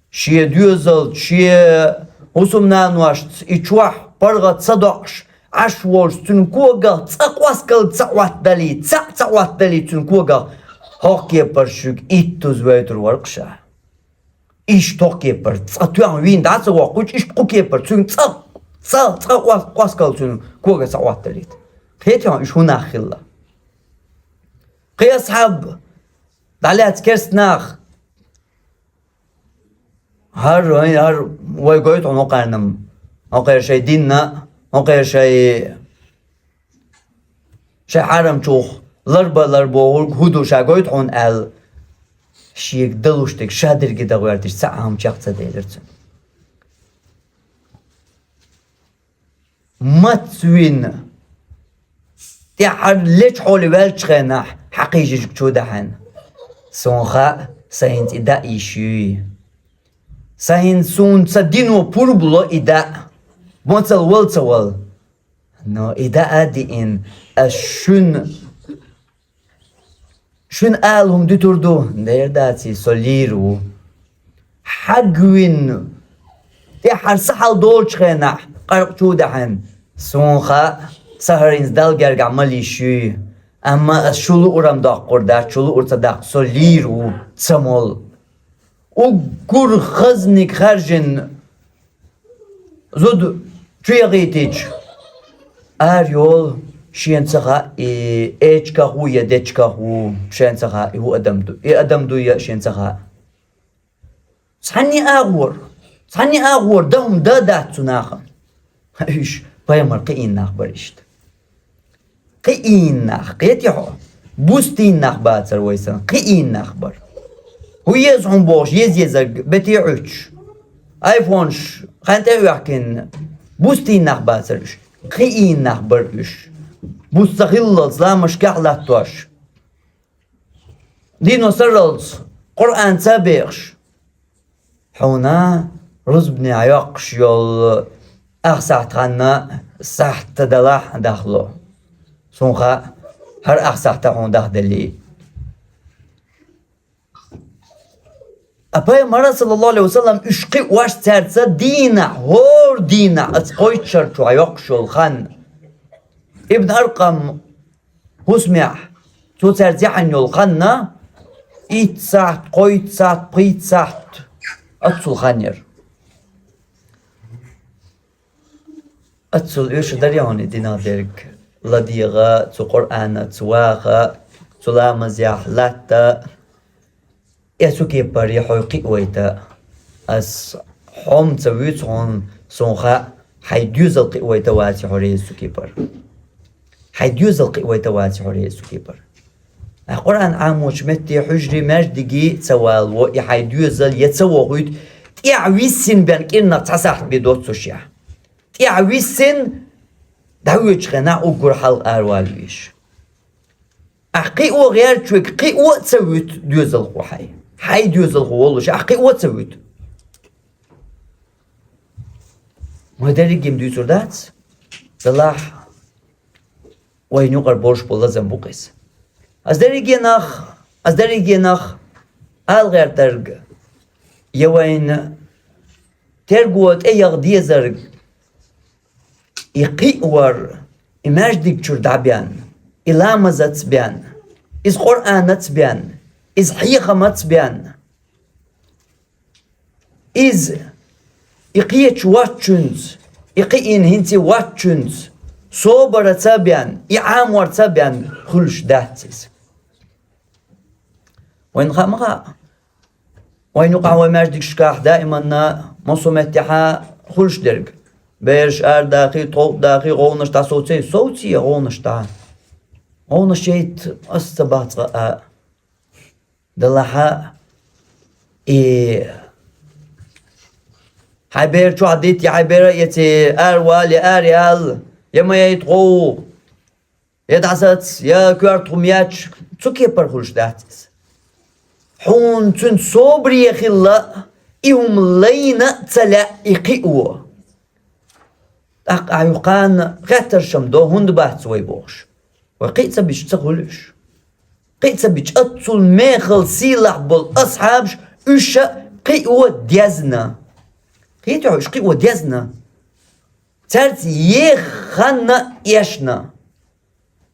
Шен доьзалца, шен хӀусамнаношца и чохь паргӀат ца доӀуш, Ӏаш волчу цуьнан когах цкъа къоскал ца Ӏоттадалийта, цхьаъ ца Ӏоттадалийта цуьнан когах, хӀокху кепара шуьга иттуза войтур вара-кх ша. Иштта хӀокху кепара, цкъа тоьхна вийна дӀа ца воккхуьйтуш, иштта кху кепара, цуьнан цкъа, цкъа, цкъа къос-, къоскал цуьнан когах ца Ӏоттадалийта. Кхетий хьуна уьш хӀун нах хилла? Кхин асхьаб, дӀалаьцна керста нах, хӀара, хӀара вай гойту хьуна хӀокхарна-м, хӀокхеран шайн динна, хӀокхеран шайн, шайн хьарамчух ларбан ларбохург хӀун ду ша гойту хьуна аьлла, шега далуш дерг ша дерриге дан гӀоьртича, цхьа а хӀума чекх ца делира цуьнан. Мац вина, тӀаьххьара лечу хьоле ваьллачу хенахь, хьакхийжижиг чу дахьана. Суна хаьа, сан хӀинца и даа йиш юй. Сан хӀинца суна сан дино пурба ло и даа. Моцал вала ца вала. Но и даа а диъна, ас шуьна Шуьна ала хӀума дуьтур ду, дера даций, со лийр ву. Хьагвинна, тӀаьххьара са хьал долчу хенахь, къаркъа чу а даьхьна, суна хаьа, са хӀара хӀинца Далла гергахь мала йиш юй. Амма ас шу луурам доккхур дац, шу луур ца даккха, со лийр ву, ца молу. Уггар хазниг хаьржина зуда чу яхийтича, ара йолу, шена ца хаьа, и эчках ву я дечках ву, шена ца хаьа, и хӀун адам ду, и адам ду я шена ца хаьа. Цхьанне агӀор, цхьанне агӀор дан хӀума дан дац цу нахана. Уьш пайхамар кхиийна нах бара иштта. Кхиийна нах, кхетий хьо? Бустийна нах бацара вай санна, кхиийна нах бара. ХӀун еза хьуна бохуш, еза-езарг бете Ӏуьттуш, айфонаш хьайн тӀе а оьхкина, бустийна нах бацара уьш. Кхиийна нах бара уьш. Буса ца хиллалц, ламашкахь а латтош. Дийно сарралц, Къуръан ца бехаш. Хьуна рузбане йоккхуш йолу ах сахьт ханна сахьт далахь дахло. Суна хаьа, хӀара ах сахьта хьуна дахделлий. А пайхамара, саллаллаху алейхи ва саллям, уьш кхиош цаьрца дийнахь, хӀора дийнахь, аса кхойтта шар чохь йоккхуш йолу хан. Ибн Аркъам хӀусамехь, цо цаьрца яхьана йолу ханна, итт сахьт, кхойтта сахьт, пхийтта сахьт, аццул хан яра. Аццул оьшу дарий хьуна и динах дерг, ладегӀа, цу Къуръанаца ваха, цу ламазехь латта, Э, цу кепара я хьо кхиавайта, ас хьомца вуьйцу хьуна, суна хаьа, хьайн доьзал кхиавайта ваций хьо реза цу кепара. Хьайн доьзал кхиавайта ваций хьо реза цу кепара. Ахь Къуръан Ӏамочу метте хьуьжарий маьждиге ца валаво, и хьайн доьзал я ца вохуьйту, тӀаьхьа виссина бен кӀирнах цхьа сахьт бен доццушехь. ТӀаьхьа виссина, дӀавоьдучу хенахь уггар хьалха аравала везаш. Ахь кхио гӀерташ верг кхио а ца вуьту доьзалхо хьайн. Хьайн доьзалхо волуш, ахь кхио а ца вуьту. Вай дерриге-м дуьйцур дац? Делахь, вайна юкъара болуш болу лазам бу-кх иза. Ас дерриге нах, ас дерриге нах ала гӀертарг, я вайна терго тӀе яха дезарг, и кхиавар, и маьждиг чуьра дӀабен, и ламазаца бен, иза Къуръанаца бен, иза хьехамаца бен, иза и кхечу воцчуьнца, и кхиийна хӀинца воцчуьнца собараца бен, и Ӏаморца бен хуьлуш дац иза. Вайна хаа ма хаьа, вайна юкъахь вай маьждигашкахь даиманна массо а меттехьа хуьлуш дерг. Бераш арадахий, тховдахий, гӀовгӀанаш дӀасовций, совций гӀовгӀанаш дӀа. Гьовна шейт ас ца бац а. Далахьа и хьайбер чохь дитт, я хьайбера эци ар вал, я ар ял, я ма яйта гӀов, я дӀасац, я коьрта хӀума яч, цу кепара хуьлуш дац иза. Хьуна цуьнца собаре хилла, и хӀума лайна а ца лаьа и кхио. ТӀаккха ахь юххана хеттаршам до, хӀунда бац вай бохуш. Вай кхин а ца бича ца хуьлу уьш. Кхин а ца бича, аццул мехала сийлахь болу асхьабаш, уьш а кхио дезна. Кхетий хьо, уьш кхио дезна. Цаьрца еха хан а эшна.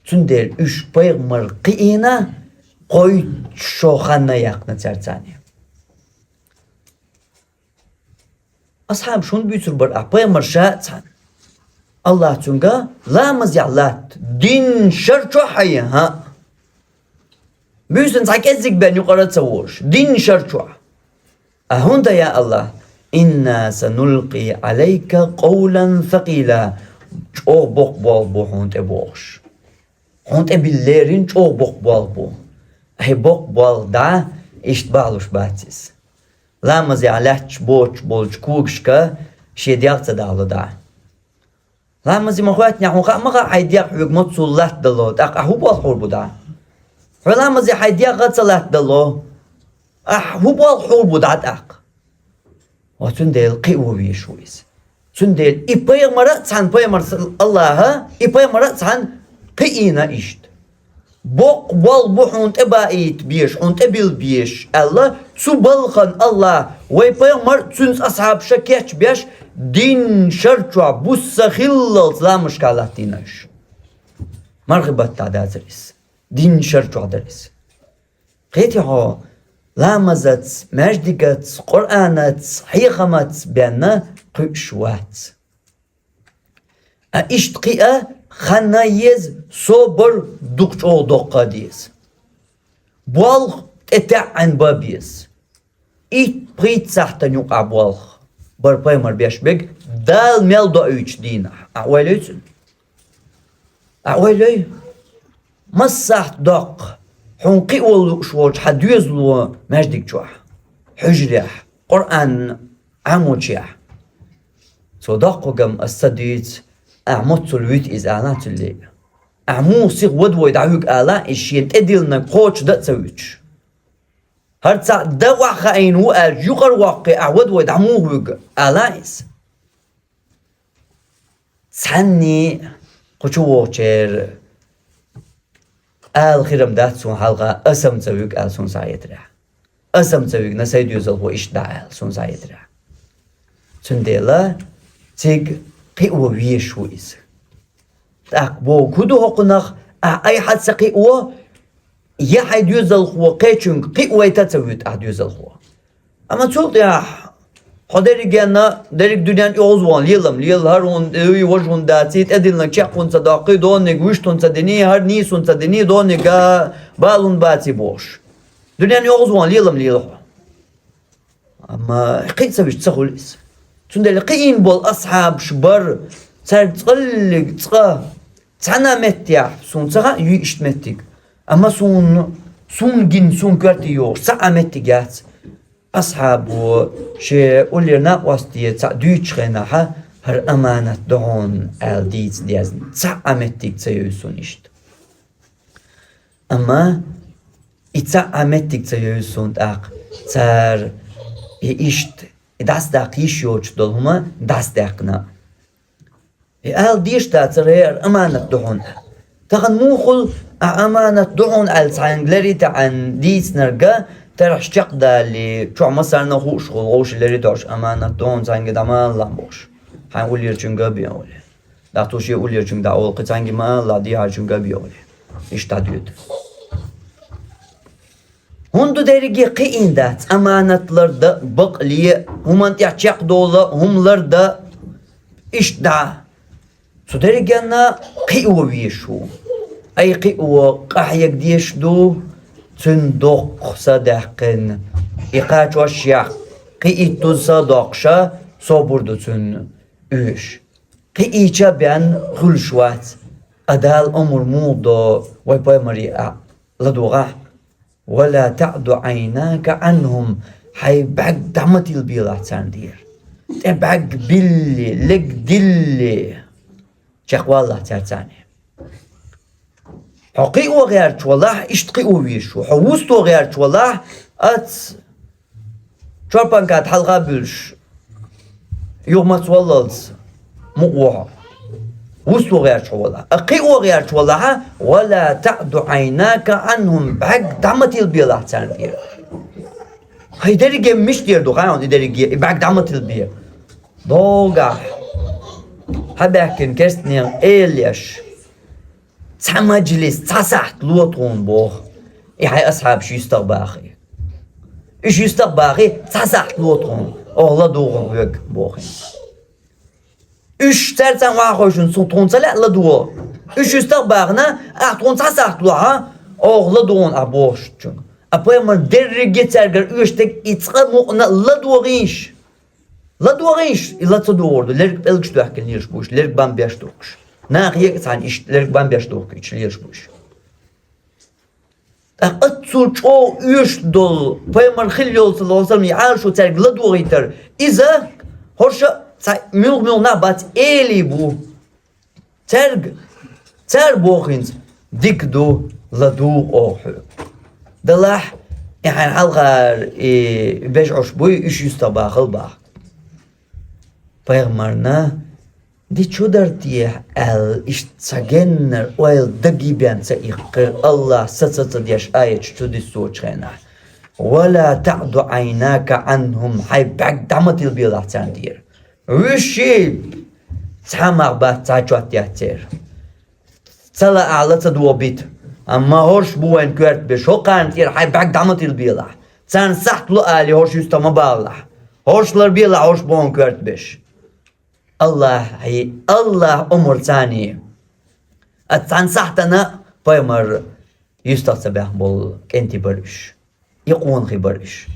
Цундела уьш пайхамар кхиийна, кхойтта шо хан а яьккхина цаьрца цхьаьна. Асхьабаш хӀунда буьйцур бара ахь пайхамар ша а цхьаьна? АллахӀа цуьнга ламазехь латта дин шарчохь хьайна, хӀаъ. Буьйсанна цхьа кӀеззиг бен юкъара а ца волуш, дин шарчохь. А хӀунда, я АллахӀ, «Инна санулкъи Ӏалайка къавлан сакъила», чӀогӀа боккха болх бу хьуна тӀе бохуш. Хьуна тӀе билла леррина чӀогӀа боккха болх бу. Ахьа боккха болх дӀа, иштта бахьалуш бац иза. Ламазехь лаьтташ боцуш болчу когашка шен дегӀ ца далало дӀа. Ламазе ма хоьттинехь, хьуна хаа ма хаьа хьайн дегӀ хьоьга маццул латтадало, тӀаккха ахь хӀун болх хьур бу дӀа? Хьо ламазе хьайн дегӀ а ца латтадало, ахь хӀун болх хьур бу дӀа тӀаккха? Ва цундела кхио везаш ву иза. Цундела и пайхамар а цхьаьна, пайхамар АллахӀа, и пайхамар а цхьаьна кхиийна иштта. Боккха болх бу хьуна тӀе баийта безаш, хьуна тӀе билла безаш, аьлла, цу балхана АллахӀа вай пайхамар а, цуьнца асхьабаш а кечбеш, дин шарчохь буса хиллалц ламазашка латтийна уьш. Мархи баттахь дацара иза. Дин шарчохь дара иза. Кхетий хьо, ламазаца, маьждигаца, Къуръанаца, хьехамаца бен кхуьуш вац. А иштта кхиа хан а еза, собар дукха чӀогӀа доккха а деза. Болх тӀетаьӀӀина бан беза. Итт-пхийтта сахьтана юкъахь болх бара пайхамар беш берг Дала мел доуьйтучу дийнахь. Ахь ойла йой цунна? Ахь ойла йой? Массахьта доккха хьуна кхио лууш волчу хьан доьзало маьждиг чохь, хьуьжарехь, Къуръан Ӏамочехь. Цо доккхугам ас ца дуьйцу, ахь маццул вуьту иза ала цуьлле. Ахь муха сиха вада вой дӀавуьгу ала, иза шена тӀедиллинарг кхочушдан а ца вуьтуш. ХӀара цхьаъ дан охьахаийна ву аьлча, юкъара воккхий, ахь вада вой дӀа муха вуьгу ала иза. Цхьанний кху чу вогӀучеран ала хирам дац суна хьалха, ас-м ца вуьгу аьлла суна схьахетарехь. Ас-м ца вуьгу, сайн доьзалхо иштта дӀа аьлла суна схьахетарехь. Цундела цига кхио везаш ву иза. ТӀаккха бохург хӀун ду хӀокхунах, ахь айхьа ца кхио, я хьайн доьзалхо кхечуьнга кхиавайта а ца вуьту ахь доьзалхо. Амма цул тӀаьхьа хьо дерригенна, дерриг дуьненна оьгӀазвахана лела-м лела, хӀара хӀунда дуй, важа хӀунда даций, тӀедиллинарг чекх хӀунда ца доккхий, донаниг вуьшта хӀунда ца диний, хӀара нийса хӀунда ца диний, донаниг а бала хӀунда баций бохуш. Дуьненна оьгӀазвахана лела-м лела хьо. Амма кхин а ца вуьтуш ца хуьлу иза. Цундела кхиийна болу асхьабаш бара, цаьрга цкъаллиг цкъа, цхьана а меттехь, суна ца хаьа юй иштта меттиг. Амма суна, суна гина, суна коьрте йогӀуш, цхьа а меттиг яц. Асхьабо шен уллера накъосте цхьаъ дуьйцучу хенахьа, хӀара аманат ду хьуна аьлла дийца дезна. Цхьа а меттиг ца йовза суна иштта. Амма и цхьа а меттиг ца йовза суна тӀаккха, цара и иштта, и дӀасадаккха йиш йоцуш долу хӀума дӀасадаьккхина. И ала дезаш дацара, хӀара аманат ду хьуна. Тахана муха хуьлу ахь аманат ду хьуна аьлла цхьаьнга леррина таьӀна дийцинарг, тархьаш чекхдалале, чохь массарна а хууш хуьлу, вовшийн леррина тоьуш аманат ду хьуна цхьаьнга дӀа ма алалахь бохуш. Хьайн уллерачуьнга а бен олий. ДӀа тхуна шен уллерачуьнга дӀаолу, кхин цхьаьнга ма алалахь, дехьарчуьнга а бен олий. Иштта дӀадоьду. ХӀунда дерриге кхиийна дац аманат лардан, бакъле, хӀуманна тӀехь чекхдала, хӀума лардан, иштта дӀа. Цу дерригенна кхио везаш ву. Ай кхио къахьега дезаш ду, цуьнан доккха са даьккхина. И кхачош яхь, кхин иттуза са доккхуша, собар ду цуьнан оьшуш. Кхиийча бен хуьлуш вац. Ткъа Дала омра муха до вай пайхамаре а ладогӀахь: «ولا تعد عيناك عنهم», хьайн бӀаьрг дӀа ма тилбелахь царна тӀера. ТӀе бӀаьрг билли, лерг дилли, чекхвалалахь цаьрца. Хьо кхио гӀерташ валахь, иштта кхио везаш ву. Хьо вусто гӀерташ валахь, ас чорпанка тӀа хьалха буьллуш, юха маца валлалц мукъа ву хьо. Вусто гӀерташ хьо валахь. А кхио гӀерташ валахь, «ولا تعد عيناك عنهم», бӀаьрг дӀа ма тилбелахь царна тӀера. Хьай дерриге мишта дер ду, хьай хьуна и дерриге, и бӀаьрг дӀа ма тилбе. Догахь хьабаьхкина керстанийн элеш, цхьа маджлис, цхьа сахьт ло тхуна боху. И хьайн асхьабаш юьстах бахий. Уьш юьстах бахий, цхьа сахьт ло тхуна, оха ладугӀу хьоьга бохий. Уьш цаьрца охьахевшина цу тхуна ца лаьа ладугӀу. Уьш юьстах бахана, ахь тхуна цхьа сахьт лохьа, оха ладугӀу ахь бохучунга. А пайхамар дерриге цаьргара оьшуш дерг и цкъа мукъана ладогӀийша. ЛадогӀийша, и ла ца догӀур ду, лерг пӀелгаш доьхкина лелаш бу уьш, лерг бан беш духкуш. Наха екъа цхьана иштта лерг бан беш духкуьйтуш лелаш бу уьш. ТӀаккха аццул чӀогӀа оьшуш долу пайхамар хилла йолу, саллаллаху Ӏалайхи ва саллам, и Ӏалашо цаьрга ладогӀийтар. Иза хӀорш а цхьа муьлха-муьлха нах бац, элий бу. Цаьрга, цара боху хӀинца: «Дика ду, ладугӀу оха хьоьга». Делахь, и хьайн хьалхара и бежӀуш буй, уьш юьстах бахал баха. Пайхамарна: «Ди чу дара те?» аьлла, иштта цхьа геннара ойла дагийбен ца иккхира, АллахӀа саца ца деш аяташ чу диссочу хенахь: «ولا تعد عيناك عنهم», хьайн бӀаьрг дӀа ма тилбелахь царна тӀера. Вуьшший цхьа мах бац, цхьа чот яц церан. Ца лаахь ла ца догӀу бита. Амма хӀорш бу вайна коьрта беш, хӀокхарна тӀера хьайн бӀаьрг дӀа ма тилбелахь. Царна сахьт ло алий, хӀорш юьстах ма балалахь. ХӀорш ларбелахь, хӀорш бу вайна коьрта беш. АллахӀий, АллахӀа омра царний. Ас цхьана сахьтана пайхамар юьстах ца баьхна болу кӀентий бара уьш. И къонахий бара уьш.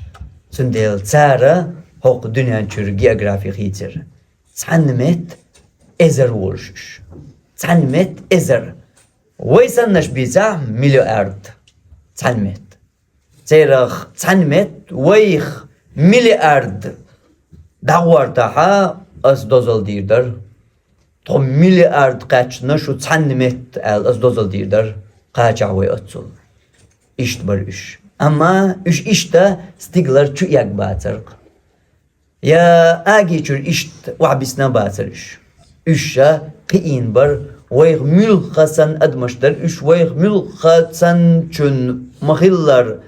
Цундела цара хӀокху дуьнен чуьра географи хийцира. Цхьанна метта эзар волуш уьш. Цхьанна метта эзар. Вай саннаш бийцахь, миллиард. Цхьанна метта. Церах цхьанна метта вайх миллиард дӀагӀортахьа, ас дозалла дийр дара. Тхо миллиард кхаьчна, шу цхьанна метта аьлла, ас дозалла дийр дара, кхачахь вай оццул. Иштта бара уьш. Амма уьш иштта стигалара чу эгна бацара-кх. Я аги чуьра иштта охьабисна бацара уьш. Уьш ша кхиийна бара, вайх муьлхха санна адамаш дара уьш, вайх муьлхха санначун ма-хиллара,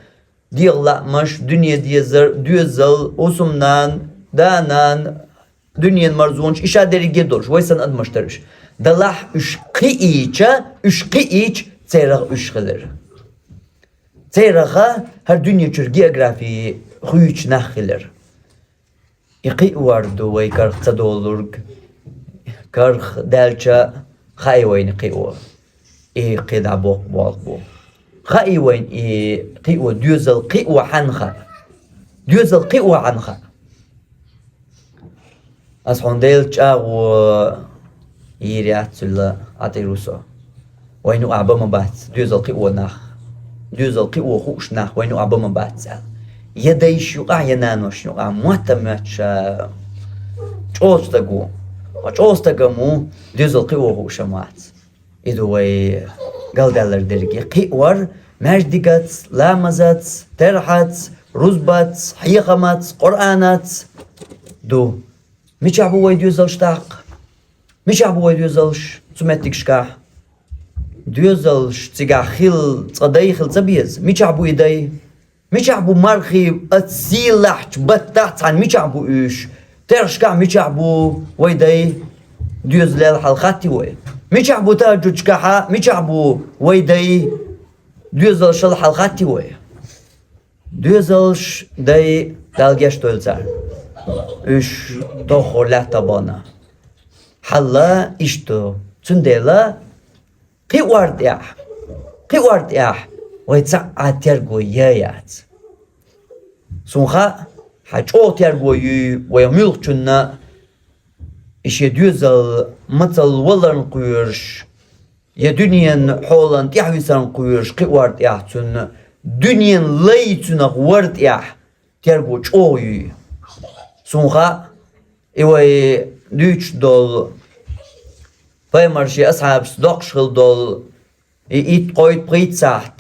дегӀан лаамаш, дуьне дезар, доьзал, хӀусамнана, да-нана, дуьненан марзонаш, и ша дерриге а долуш, вай санна адамаш дара уьш. Делахь уьш кхиийча, уьш кхиийча, церах уьш хилира. Цераха хӀара дуьне чуьра географи хуьйцучу нах хилира. И кхиор ду вай карах ца долург. Карах даьлча, хаьий вайна кхио. И кхидӀа боккха болх бу. Хаьий вайна и кхио, доьзал кхио хьанна хаьа? Доьзал кхио хьанна хаьа? Ас хьуна Делан чӀагӀо йийр яц, цуьнан Ӏатир ву со. Вайна юкъахь бан ма бац доьзал кхио нах. Доьзал кхио хууш нах вайна юкъахь бан ма бац аьлла. Я дайша юкъахь, я наношна юкъахь мотт а моьттуш чӀогӀа стаг ву. Ткъа чӀогӀа стаг-м ву, доьзал кхио хууш-м вац. И ду вай галдаьлларг дерриге. Кхиор маьждигаца, ламазаца, терхьаца, рузбаца, хьехамаца, Къуръанаца ду. Мичахь бу вай доьзалш тӀаккха? Мичахь бу вай доьзалш цу меттигашкахь? Доьзалш цигахь хила цкъа дай хила ца беза? Мичахь бу и дай? Мичахь бу мархий, аццул сийлахьчу баттахь цхьаьна мичахь бу уьш? Терхьашкахь мичахь бу вай дай? Доьзалел хьалха хаттий вай? Мичахь бу тахӀажжудашкахьа, мичахь бу вай дай? Доьзалшал хьалха хаттий вай? Доьзалш, дай, Дала гечдойла царна, уьш тоххара лаьттах бахана. Хьал иштта ду. Цундела кхиор тӀехь, кхиор тӀехь вай цхьа а терго ян яц. Суна хаьа, хьан чӀогӀа терго юй вай муьлххачунна, и шен доьзал мацалла валарна кхоьруш, е дуьненан хьолан тӀаьхьависарна кхоьруш кхиор тӀехь цунна, дуьненан лай цуьнах вар тӀехь, терго чӀогӀа юй. Суна хаьа, и вай дуьйцуш долу, пайхамар шен асхьабашца доккхуш хилла долу, и итт-кхойтта-пхийтта сахьт.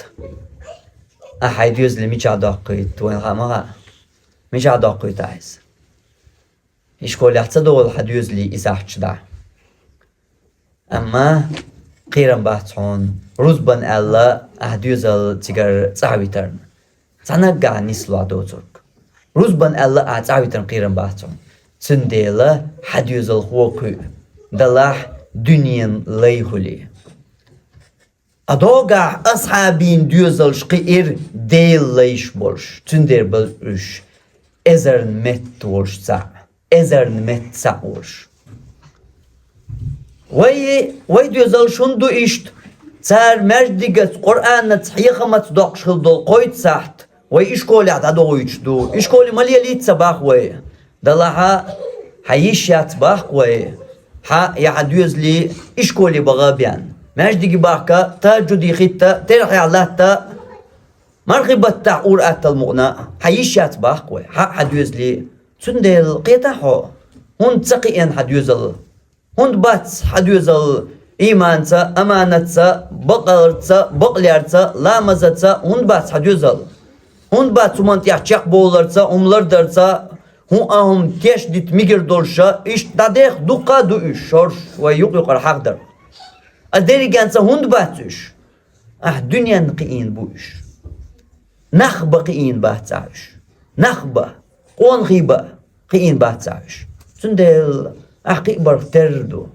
Ахьа хьайн доьзале мичахь доккхуьйту, вайна хаьа ма хаьа? Мичахь доккхуьйту ахьа иза? Ишколехь ца довла хьан доьзале и сахьташ дӀа. Амма кхерам бац хьуна, рузбан аьлла, ахьа доьзал цигара цӀахь витарна. Цхьа наггахь нислуш доцург. Рузбан аьлла, ахьа цӀахь витарна кхерам бац хьуна. Цундела хьан доьзалхо кхуьу, делахь дуьненан лай хуьлий. Ткъа догахь асхьабийн доьзалш кхиира Делан лайш болуш, цундела бара уьш эзарна метта волуш цхьаъ, эзарна метта цхьаъ волуш. Вай, вай доьзалш хӀунда ду иштта? Цара маьждигаца, Къуръанаца, хьехамаца доккхуш хилла долу кхойтта сахьт вай ишколехь дӀадохуьйтуш ду. Ишколе ма лелийта ца боху вай. Делахь хьан йиш яц боху вай, хьан я хьан доьзале ишколе баха а бен. Маьждиге бахка, тахӀажжуде хӀитта, терхьехь латта, мархи баттахь ур-атталла мукъана, хьан йиш яц боху вай, хьан а хьан доьзале. Цундела кхетахь хьо, хӀунда ца кхиъна хьан доьзал? ХӀунда бац хьан доьзал иманца, аманатца, бакъаларца, бакълерца, ламазаца, хӀунда бац хьан доьзал? ХӀунда бац хӀуманна тӀехь чекхбовларца, хӀума лардарца, хӀун а хӀума тешдита мегар долуша, иштта дӀадеха дуккха а ду уьш, шорш вай юкъ-юкъара хьахдар. Ткъа дерригенца хӀунда бац уьш? Ахьа дуьненна кхиийна бу уьш. Нах бан кхиийна бац ахьа уьш. Нах бан, къонахий бан кхиийна бац ахьа уьш. Цундела ахьа кхиъ барх терра ду.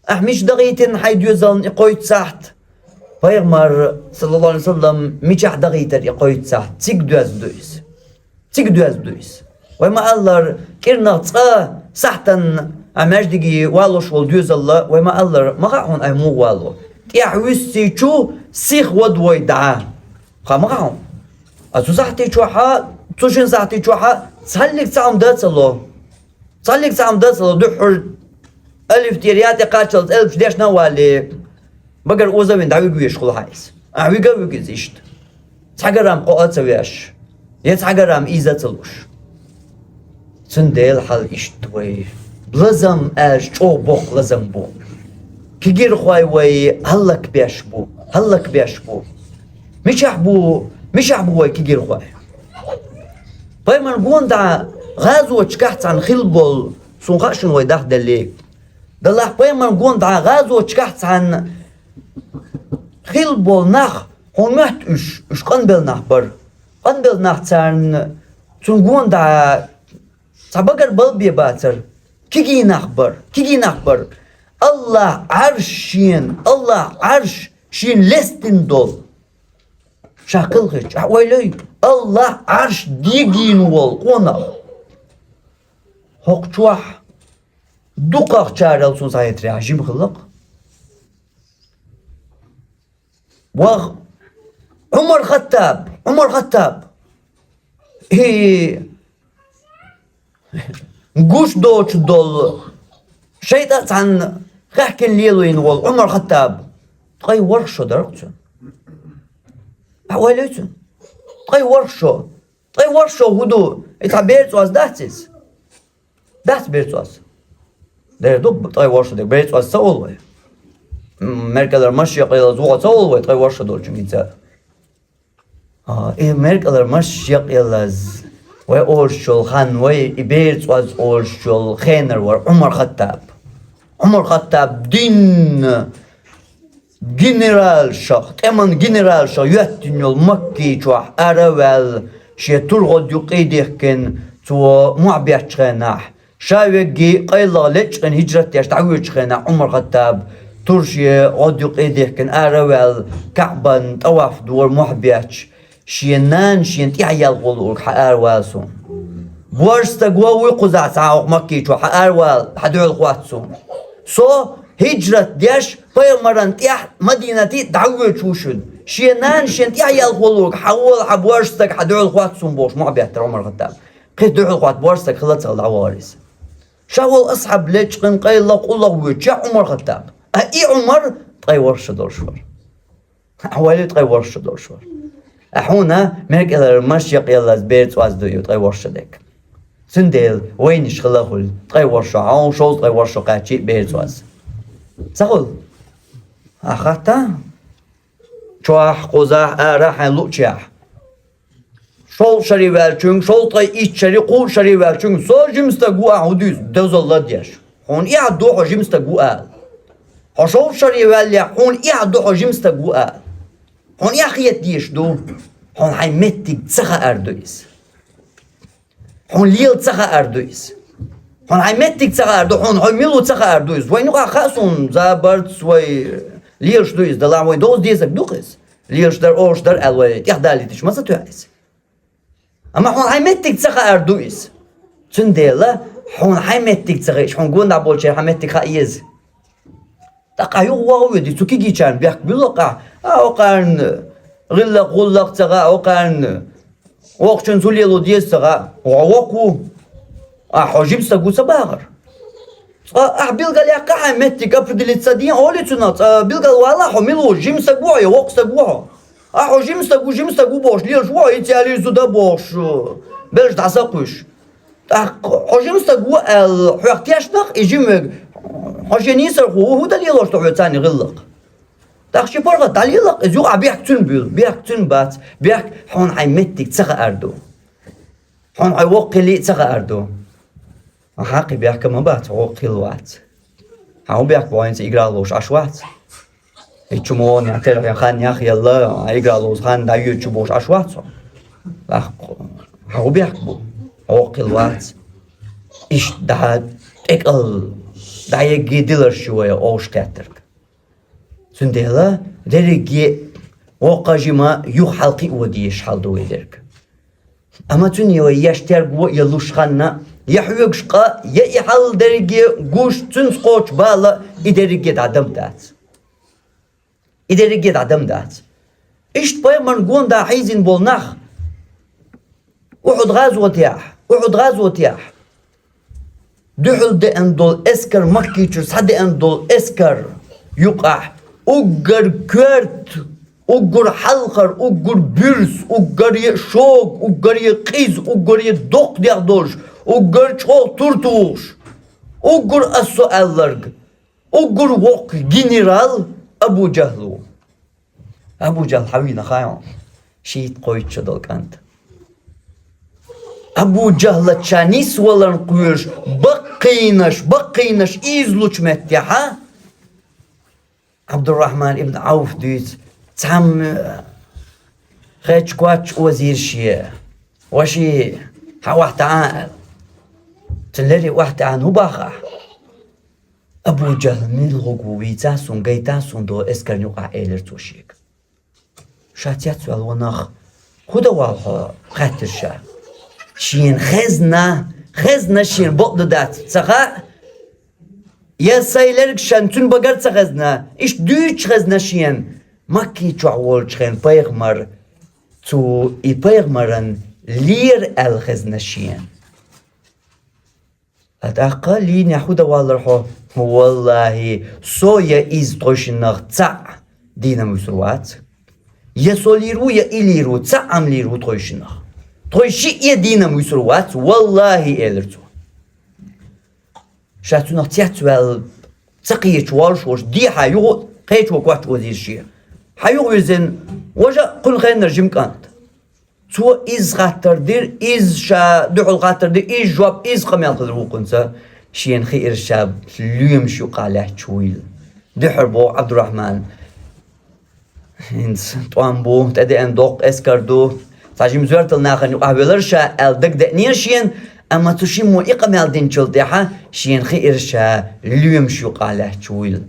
Ахьа мича дахийтина хьайн доьзална и кхойтта сахьт? Пайхамар, саллаллаху Ӏалайхи ва саллам, мичахь дахийтира и кхойтта сахьт? Цига доьзна ду иза. Цига доьзна ду иза. Вай ма-аллара, кӀирнах цкъа сахьтана а маьждиге валош волу доьзалла, вай ма-аллара, ма хаьа хьуна, айхьа муха вало. ТӀехь вуьссичу сиха вада вай дӀа. Ха ма хаьа хьуна. А цу сахьтий чохьа, цу шина сахьтий чохьа цхьаллиг цхьа хӀума дан а ца ло. Цхьаллиг цхьа хӀума дан а ца ло, дуьххьара алиф тӀера я тӀе кхаччалц элпаш дешна а валале, багара оза а вина дӀавига везаш хуьлу хьан иза. Ахьа вига а вуьгу иза иштта. Цхьа грамм кхоа а ца веш, я цхьа грамм ийза а ца луш. Цундела хьал иштта вай. Лазам аьлча чӀогӀа боккха лазам бу. Кегирхой вай хӀаллакбеш бу, хӀаллакбеш бу. Мичахь бу, мичахь бу вай кегирхой? Пайхамар гонахь гӀазотчигахь цхьаьна хилла болу, суна хаьа шуна вай дахделлий. Делахь пайхамар гонахь гӀазотчигахь цхьаьна хилла болу нах, хьуна моьтту уьш, уьш къанбелла нах бара. Къанбелла нах царна, цунна гонахь цхьа багара бала бен бацара. Кегий нах бара, кегий нах бара. АллахӀ Ӏарш шена, АллахӀ Ӏарш шена лестина долу. Ша кхелхича, ахьа ойла йой, АллахӀ Ӏарш дегийна волу къонах. ХӀокху чохь дукхахчарел суна схьахетарехь жима хилла-кх. Ваха, Ӏумар-Хаттаб, Ӏумар-Хаттаб. И гуш доцуш долу, шайтӀа а цхьаьна хаьхкина лелийна волу Ӏумар-Хаттаб. Ткъе ворхӀ шо дара-кх цуьнан. Ахьа ойла йой цуьнан? Ткъе ворхӀ шо. Ткъе ворхӀ шо хӀун ду? И цхьа бер цӀоз дац иза? Дац бер цӀоз. Дера ду, ткъе ворхӀ шо дерг бер цӀоз ца олу вай? М, меркалар машех ялаза вуха ца олу вай, ткъе ворхӀ шо долчуьнга иза? А, и меркалар машех ялаза вай олуш йолу хан, вай и бер цӀоз олуш йолу хенара вара Ӏумар-Хаттаб. Ӏумар-Хаттаб динна генералшах, тӀеман генералшах йоьттина йолу Макки чохь ара а ваьлла, шен тур гӀодда юккъе а дихкина, цо мохь беттачу хенахь, ша верриге къайлаха лечкъина хӀиджрат деш дӀавоьдучу хенахь, Ӏумар-Хаттаб тур шен гӀодда юккъе а дихкина, ара а ваьлла, КаӀбан тӀаваф дора мохь бетташ, шен нана шена тӀаьхьа ялхо луург хьан ара вала суна. Боьрша стаг ван вуй кхузахь цхьа хӀокху Макки чохь, хьан ара вала, хьан дуьхьал хотту суна. Со хӀиджрат деш, пайхамаран тӀаьхьа Мадинате дӀавоьдуш ву шуна. Шен нана шена тӀаьхьа ялхо луург хьан вола, хьан боьрша стаг, хьан дуьхьал хотту суна бохуш мохь беттара Ӏумар-Хаттаб. Кхин дуьхьал хотта боьрша стаг хилла ца хилла дӀавахара иза. Ша волу асхьаб лечкъина къайлаха, къуллаха воьдуш, я Ӏумар-Хаттаб. А и Ӏумар ткъе ворхӀ шо долуш вара. Ахьа вале, ткъе ворхӀ шо долуш вара. Ахьа хьуна мекъалара машйакъ яллаз бер цӀоз ду ю ткъе ворхӀ шо дерг. Цундела вайнаш хила хуьлу ткъе ворхӀ шо, хьо шовзткъе ворхӀ шо кхаьччи бер цӀоз. Ца хуьлу? Ахьа хатта? Чохь, кхузахь, арахь, хьайн луъчехь. Шовзткъа шаре ваьллачуьнга, шовзткъе итт шаре, кхузткъа шаре ваьллачуьнга, со жима стаг ву ахьа хӀун дуьйцу, дозалла деш. Хьуна эхь ду хьо жима стаг ву ала. Хьо шовзткъа шаре ваьллехь, хьуна эхь ду хьо жима стаг ву ала. Хьуна эхь хета дезаш ду, хьуна хьайн меттиг ца хаар ду иза. Хьуна лела ца хаар ду иза. Хьуна хьайн меттиг ца хаар ду, хьуна хьо мила ву ца хаар ду иза. Вайн юкъахь хаа суна, забарц вай лелаш ду иза, далахь вайн доза дезаг ду-кх иза. Лелаш дар, олуш дар аьлла вай тӀехдалийташ ма ца тоьхна иза. Амма хьуна хьайн меттиг ца хаар ду иза. Цундела хьуна хьайн меттиг ца хиъча, хьуна гондахь болчеран хьан меттиг хаа еза. ТӀаккха юха вогӀу веди, цу кегийчарна бехк буьллакх ахь, а, окхарна гӀиллакх-гӀуллакх ца хаьа, окхарна вокхучун цу лело деза ца хаьа, вокх ву. А, хьо жима стаг ву ца бахара. Цкъа ахь билгалъяккха хьайн меттиг, определиться ден олий цунах, цкъа билгал вала хьо мила ву, жима стаг ву хьо я вокх стаг ву хьо. А, хьо жима стаг ву, жима стаг ву бохуш лелаш ву хьо, и ца лийр зуда бохуш, белш дӀасакхуьйсуш. ТӀаккха хьо жима стаг ву аьлла, хьох тешнах и жима верг, хьо шен нийсархо ву, хӀун дан лелош ду хьо царна гӀиллакх? ТӀаккха ши паргӀат дӀалелакх, иза юкъахь бехк цуьнан буьллу, бехк цуьнан бац, бехк хьуна хьайн меттиг ца хаар ду. Хьуна хьайн воккха хилий ца хаар ду. Хьан кхин бехк ма бац, воккха хилла вац. Хьан хӀун бехк бу, хьо хӀинца играла ловш Ӏаш вац? И чу мо нехь тера хьан хан нехь елла, а играла ловза хан дӀайоьду чу бохуш Ӏаш вац хьо? Ахь, хьан хӀун бехк бу? Воккха хилла вац. Иштта дӀа тӀекӀал дӀаегге диларш ю вай овш кхеттарг. Цундела дерриге а воккха жима юха хьалкхио дезаш хьал ду вай дерг. Амма цуьнан я вай еш терго а, я луш ханна, я хьоьгуш къа, я и хьал дерриге гуш, цуьнца кхочу бала, и дерриге дӀадам дац. И дерриге дӀадам дац. Иштта пайхамарна гондахь хьийзина болу нах, Ухьуд гӀазотехь, Ухьуд гӀазотехь, дуьхьал деана долу эскар, Маккичуьра схьадеана долу эскар юкъахь уггар коьрта, уггар хьалхара, уггар буьрса, уггаре а шога, уггаре а къиза, уггаре а доккха дегӀ долуш, уггар чӀогӀа тур тухуш, уггар ас со аьлларг, уггар воккха генерал Абу Джахл ву. Абу Джахл хьан вийна хаьий хьуна? Шийтта кхойтта шо долу кӀант. Абу Джахлаца ша нисваларна кхоьруш, баккхийнаш, баккхийнаш ийзалучу меттехьа, Ӏабдуррахьман ибн Ӏауф дуьйцу, цхьамма хечкоч озийра шен: «Ваши, хьан охьатаӀа», – аьлла. Цуьнан леррина охьатаӀана хӀун боху ахь? «Абу Джахл мила гӀур ву вийца суна, гайта суна долу эскарна юкъахь», – элира цо шега. Ша цецваьлла ван нах, хӀун дан вала хьо, хаьттира ша. Шена хезна, хезна шена бакъ дан дац ца хаьа, я сайн лерг шен цуьнан багара ца хезна, иштта дуьйцуш хезна шена, Макки чохь волчу хенахь пайхамар, цо и пайхамаран лера аьлла хезна шена. А тӀаккха лийнехь хӀун дан валлара хьо? ВаллахӀи, со я иза тхойшиннах цхьаъ дийнам вуьсур вац. Я со лийр ву, я и лийр ву, цхьаъ ам лийр ву тхойшиннах. Тхойшиъ я дийнам вуьсур вац, валлахӀи, элира цо. Ша цунах цецваьлла, ца кхеча волуш волуш, дехьа юха кхечо коч озийра шен. Хьан юха вирзина, важа а кхуьнан хеннара жима кӀант. Цо иза хаттар дира, иза ша дуьхьал хаттар дира, иза жоп, иза къамел хилира вукхунца, шена хиира ша лоьмаш юкъа лаьтташ вуйла. Дуьхьара боху Ӏабдуррахьман: «ХӀинца тӀом бу, тӀедеана доккха эскар ду, цхьа жима зоьртал нахана юкъахь велара ша», – аьлла дагадеанера шена, амма цу шиммо и къамел динчул тӀаьхьа шена хиира ша лоьмаш юкъа лаьтташ вуйла.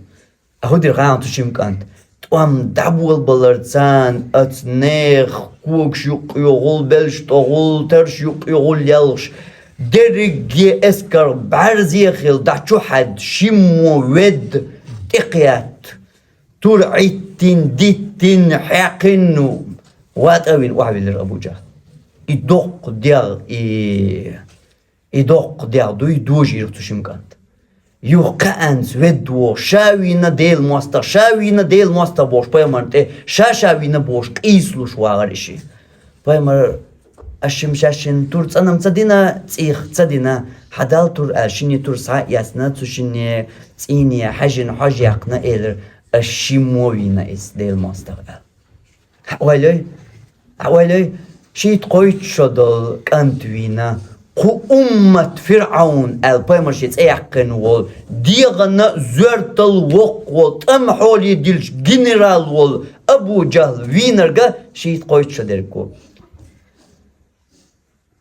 А хӀун дира хаьий хьуна цу шимма кӀанта? ТӀом дӀаболабаларца оцу нехан когаш юккъе гӀур, белш тӀе гӀур, тарш юккъе гӀур лелхаш, дерриге эскар бӀаьрзе хилла дӀа чу хьаьдда, шиммо ведда, тӀекхетта, тур Ӏиттина, диттина, хьаькхина, ватӀа а вина, охьавиллира Абу Джахл. И доккха дегӀ, и И доккха дегӀ дуй дожийра цу шимма кӀанта. Юха кхаанца ведда вогӀу, ша вийна Делан мостагӀа, ша вийна Делан мостагӀа бохуш пайхамарна тӀе, ша-ша вийна бохуш къийсалуш вагӀара и ши. Пайхамар, аш шим шаьшшинна тур цӀанам ца дина, цӀийх ца дина, хьан Далла тур аьлла, шинне тур схьа а эцна, цу шинне цӀийне хьаьжжина хьожа яьккхина, элира, аш шиммо вийна иза Делан мостагӀа аьлла. Хьа, ойлай, хьа, ойлай, шийтта-кхойтта шо долу кӀант вийна, кху уммат ФирӀавн аьлла пайхамар шен цӀе яьккхина волу, дегӀана зоьртал воккха волу, тӀам хьоле диллича генерал волу Абу Джахл вийнарг шийтта-кхойтта шо дерг ву.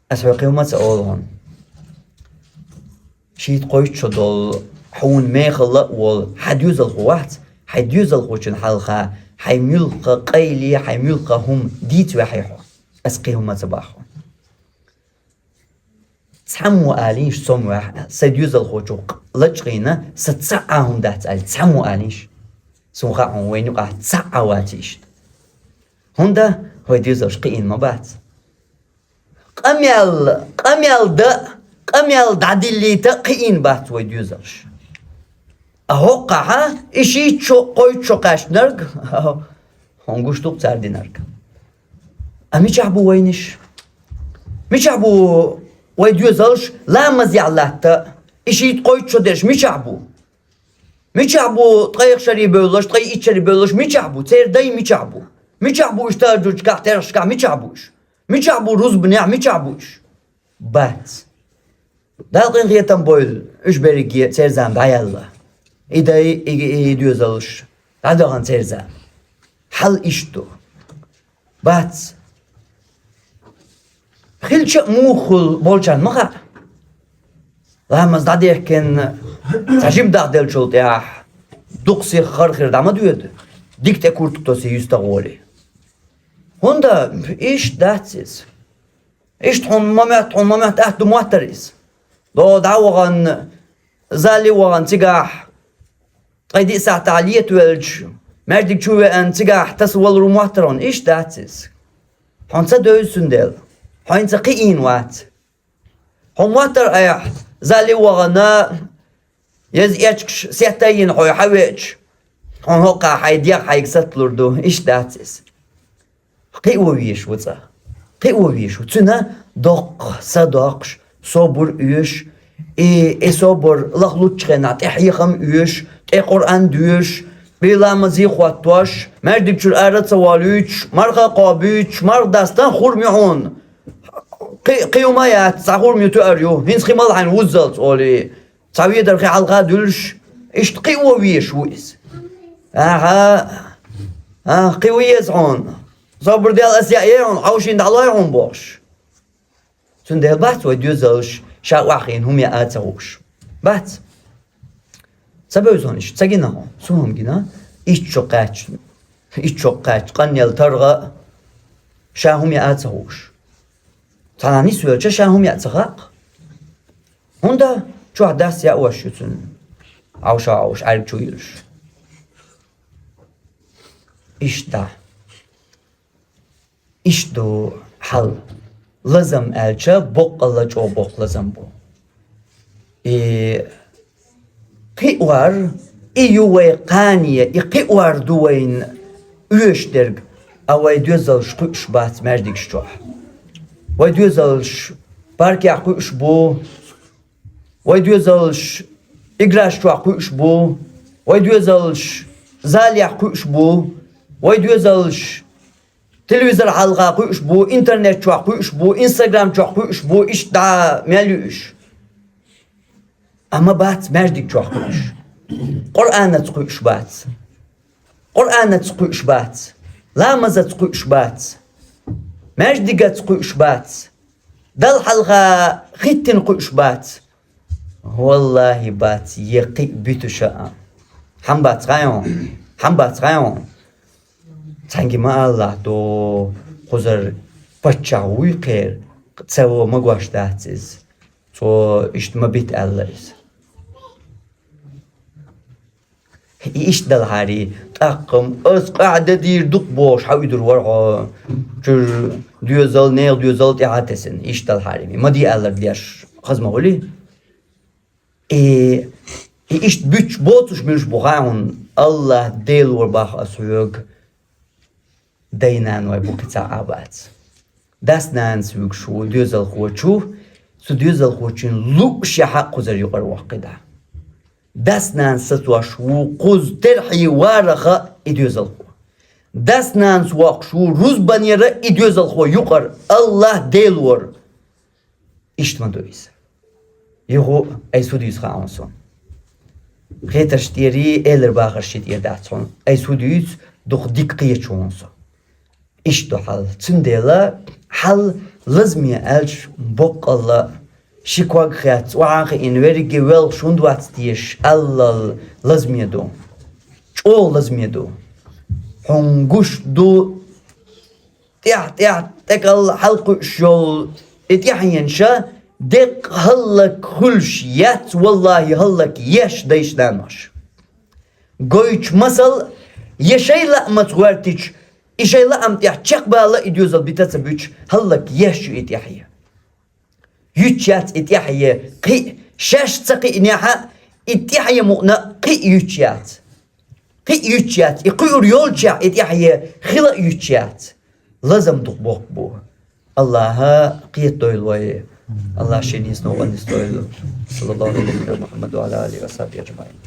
Ас хьоьга кхин хӀума ца олу хьуна. Шийтта-кхойтта шо долу, хьуна мехала а волу, хьан доьзалхо вац, хьайн доьзалхочун хьалха, хьайн муьлхха къайле, хьайн муьлхха хӀума дийца ваьхьий хьо. Ас кхин хӀума ца боху хьуна. Цхьаммо алийша со-м ваьхьа аьлла, сайн доьзалхочух лачкъийна, сан цхьа а хӀума дац аьлла, цхьаммо алийша. Суна хаьа хьуна вайна юкъахь цхьа а вац иштта. ХӀунда вай доьзалш кхиийна ма бац. Къамел, къамел дан, къамел дӀадиллийта а кхиийна бац вай доьзалш. А хӀокхахьа и шийтта шо, кхойтта шо кхаьчнарг, хьуна гуш ду-кх цара динарг. А мичахь бу вайниш? Мичахь бу вай доьзалш ламазехь латта? И шийтта-кхойтта шо дерш мичахь бу? Мичахь бу ткъайх шаре бевллаш, ткъе итт шаре бевллаш мичахь бу? Церан дай мичахь бу? Мичахь бу уьш тахӀажжудашкахь, терхашкахь мичахь бу уьш? Мичахь бу рузбанехь, мичахь бу уьш? Бац. Далла къинхетам бойла, уьш берриге церан зама дӀаяьлла. И дай, и, и, и доьзалш дӀадахана церан зама. Хьал иштта ду. Бац. Хилча а муха хуьлу болчарна ма хаьа. Ламаз дӀадехкина, цхьа жима дахделлачул тӀаьхьа дукха сиха хар хир дӀа ма доьду, дика тӀе куртка тосий юьстахволий. ХӀунда иштта дац иза? Иштта хьуна ма моьтту, хьуна ма моьтту, атта ду моттара иза. До дӀа а вахана, зале а вахана цигахь, ткъе диъ сахьтахь летавелча, маьждиг чу веана цигахь таса валур ву моттара хьуна, иштта дац иза. Хьуна ца девза цундела, хьо хӀинца кхиийна вац. Хьо моттара айхьа, зале а вахана, еза эчкаш сетта а йина хьо хьавеача, хьуна хӀокхахь хьайн дегӀ хьайга саталур ду, иштта дац иза. Кхио везаш ву цкъа. Кхио везаш ву. Цуьнан доккха са доккхуш, собар оьшуш, и, и собар лахлуччу хенахь тӀе хьехам оьшуш, тӀе Къуръан доьшуш, бен ламазе хӀоттош, маьждиг чуьра ара а ца волуьйтуш, марха а кхобуьйтуш, марха дастан хурма ю хьуна. Кхи-, кхин хӀума яц, цхьа хурма ю, туьар ю, хӀинца кхин мала хьайна вуззалц олий. Цхьа ведар хи хьалха дуьллуш, иштта кхио везаш ву иза. Аха, а, кхио веза хьуна. Собар де ас яа хьуна, хьовшийна дӀалой хьуна бохуш. Цундела бац вай доьзалш ша охьахиъна хӀума яа а ца хууш. Бац. Ца бевза хьуна иштта, ца гина хьуна. Суна хӀума гина, итт шо кхаьчна, итт шо кхаьчна, къанъелла таргӀа а, ша хӀума яа а ца хууш. Цхьана нисвелча ша хӀума яа ца хаьа. ХӀунда чохь дас яа ош ю цуьнан. Ӏовша Ӏовш, Ӏаьрга чу йилуш. Иштта. Иштта ду хьал. Лазам аьлча, боккъалла чӀогӀа боккха лазам бу. И кхиор, и ю вай кхане, и кхиор ду вайна оьшуш дерг, а вай доьзалш кхуьуш бац маьждигаш чохь. Вай доьзалш паркехь кхуьуш бу, вай доьзалш играш чохь кхуьуш бу, вай доьзалш залех кхуьуш бу, вай доьзалш телевизор хьалха кхуьуш бу, интернет чохь кхуьуш бу, Instagram чохь кхуьуш бу, иштта дӀа мел ю уьш. Амма бац маьждиг чохь кхуьуш. Къуръанаца кхуьуш бац. Къуръанаца кхуьуш бац. Ламазаца кхуьуш бац. Маьждигаца кхуьуш бац. Далла хьалха хӀиттина кхуьуш бац. Валлахи, бац, е кхин а буьтуш а. Хьан бац хаьий хьуна? Хьан бац хаьий хьуна? Цхьаьнга ма аллахь до, кхузара паччахь вуй кхера, ца во ма гош дац иза. Цо иштта ма бита аьлла иза. И иштта далхьарий, тӀаккха-м ас къаьхьа дийр ду-кх бохуш, хьан уьдур вара хьо, чуьра доьзал, нехан доьзал тӀаьхьа тесна, иштта далхьарий, ма де аьлларг деш хаза ма хуьлий? И И иштта буьтуш боцуш муьлш бу хаьа хьуна, АллахӀ Делора боху ас хьоьга, дай-наной бу кхин цхьа а бац. Дас-нанас вуьгуш ву доьзалхочух, цу доьзалхочун луъушехь а кхузара юкъара воккху и да. Дас-нанас сацош ву кхуза терхье варах а и доьзалхо. Дас-нанас воккхуш ву рузбанера и доьзалхо юкъара, АллахӀ Делора. Иштта ма ду иза. Юха айса хӀун дуьйцу хаьа хьуна суна? Хетарш тӀера, элар бахарш ши тӀера дац хьуна. Айса хӀун дуьйцу, дукха дика кхеташ ву хьуна со. Иштта ду хьал. Цундела хьал лазаме аьлча, боккъалла ши ког хецна, охьа а хиъна, верриге воьлхуш хӀунда вац теша, аллал лазаме ду. ЧӀогӀа лазаме ду. Хьуна гуш ду, тӀаьхьа-тӀаьхьа тӀекӀал хьалакхуьуш йолу и тӀаьхьенаш деккъа хӀаллак хуьлуш яц, валлахӀи, хӀаллак еш дайша-наноша. Гойтуш масал, я шайн лаамца гӀоьртича, и шайн лаам тӀехь чекхбала и доьзал бита ца буьтуш, хӀаллак еш ю и тӀаьхье. Юьтуш яц и тӀаьхье кхин а, шаьш ца кхиънехь а, и тӀаьхье мукъана кхин а юьтуш яц. Кхин а юьтуш яц, и кхуьур йолчохь и тӀаьхье хила а юьтуш яц. Лазам дукха боккха бу. АллахӀа кхетадойла вай. АллахӀа шен нийсонах вай нисдойла. Саллаллаху Ӏала набиййина Мухьаммад ва Ӏала алихи ва сахьбихи ажмаӀин.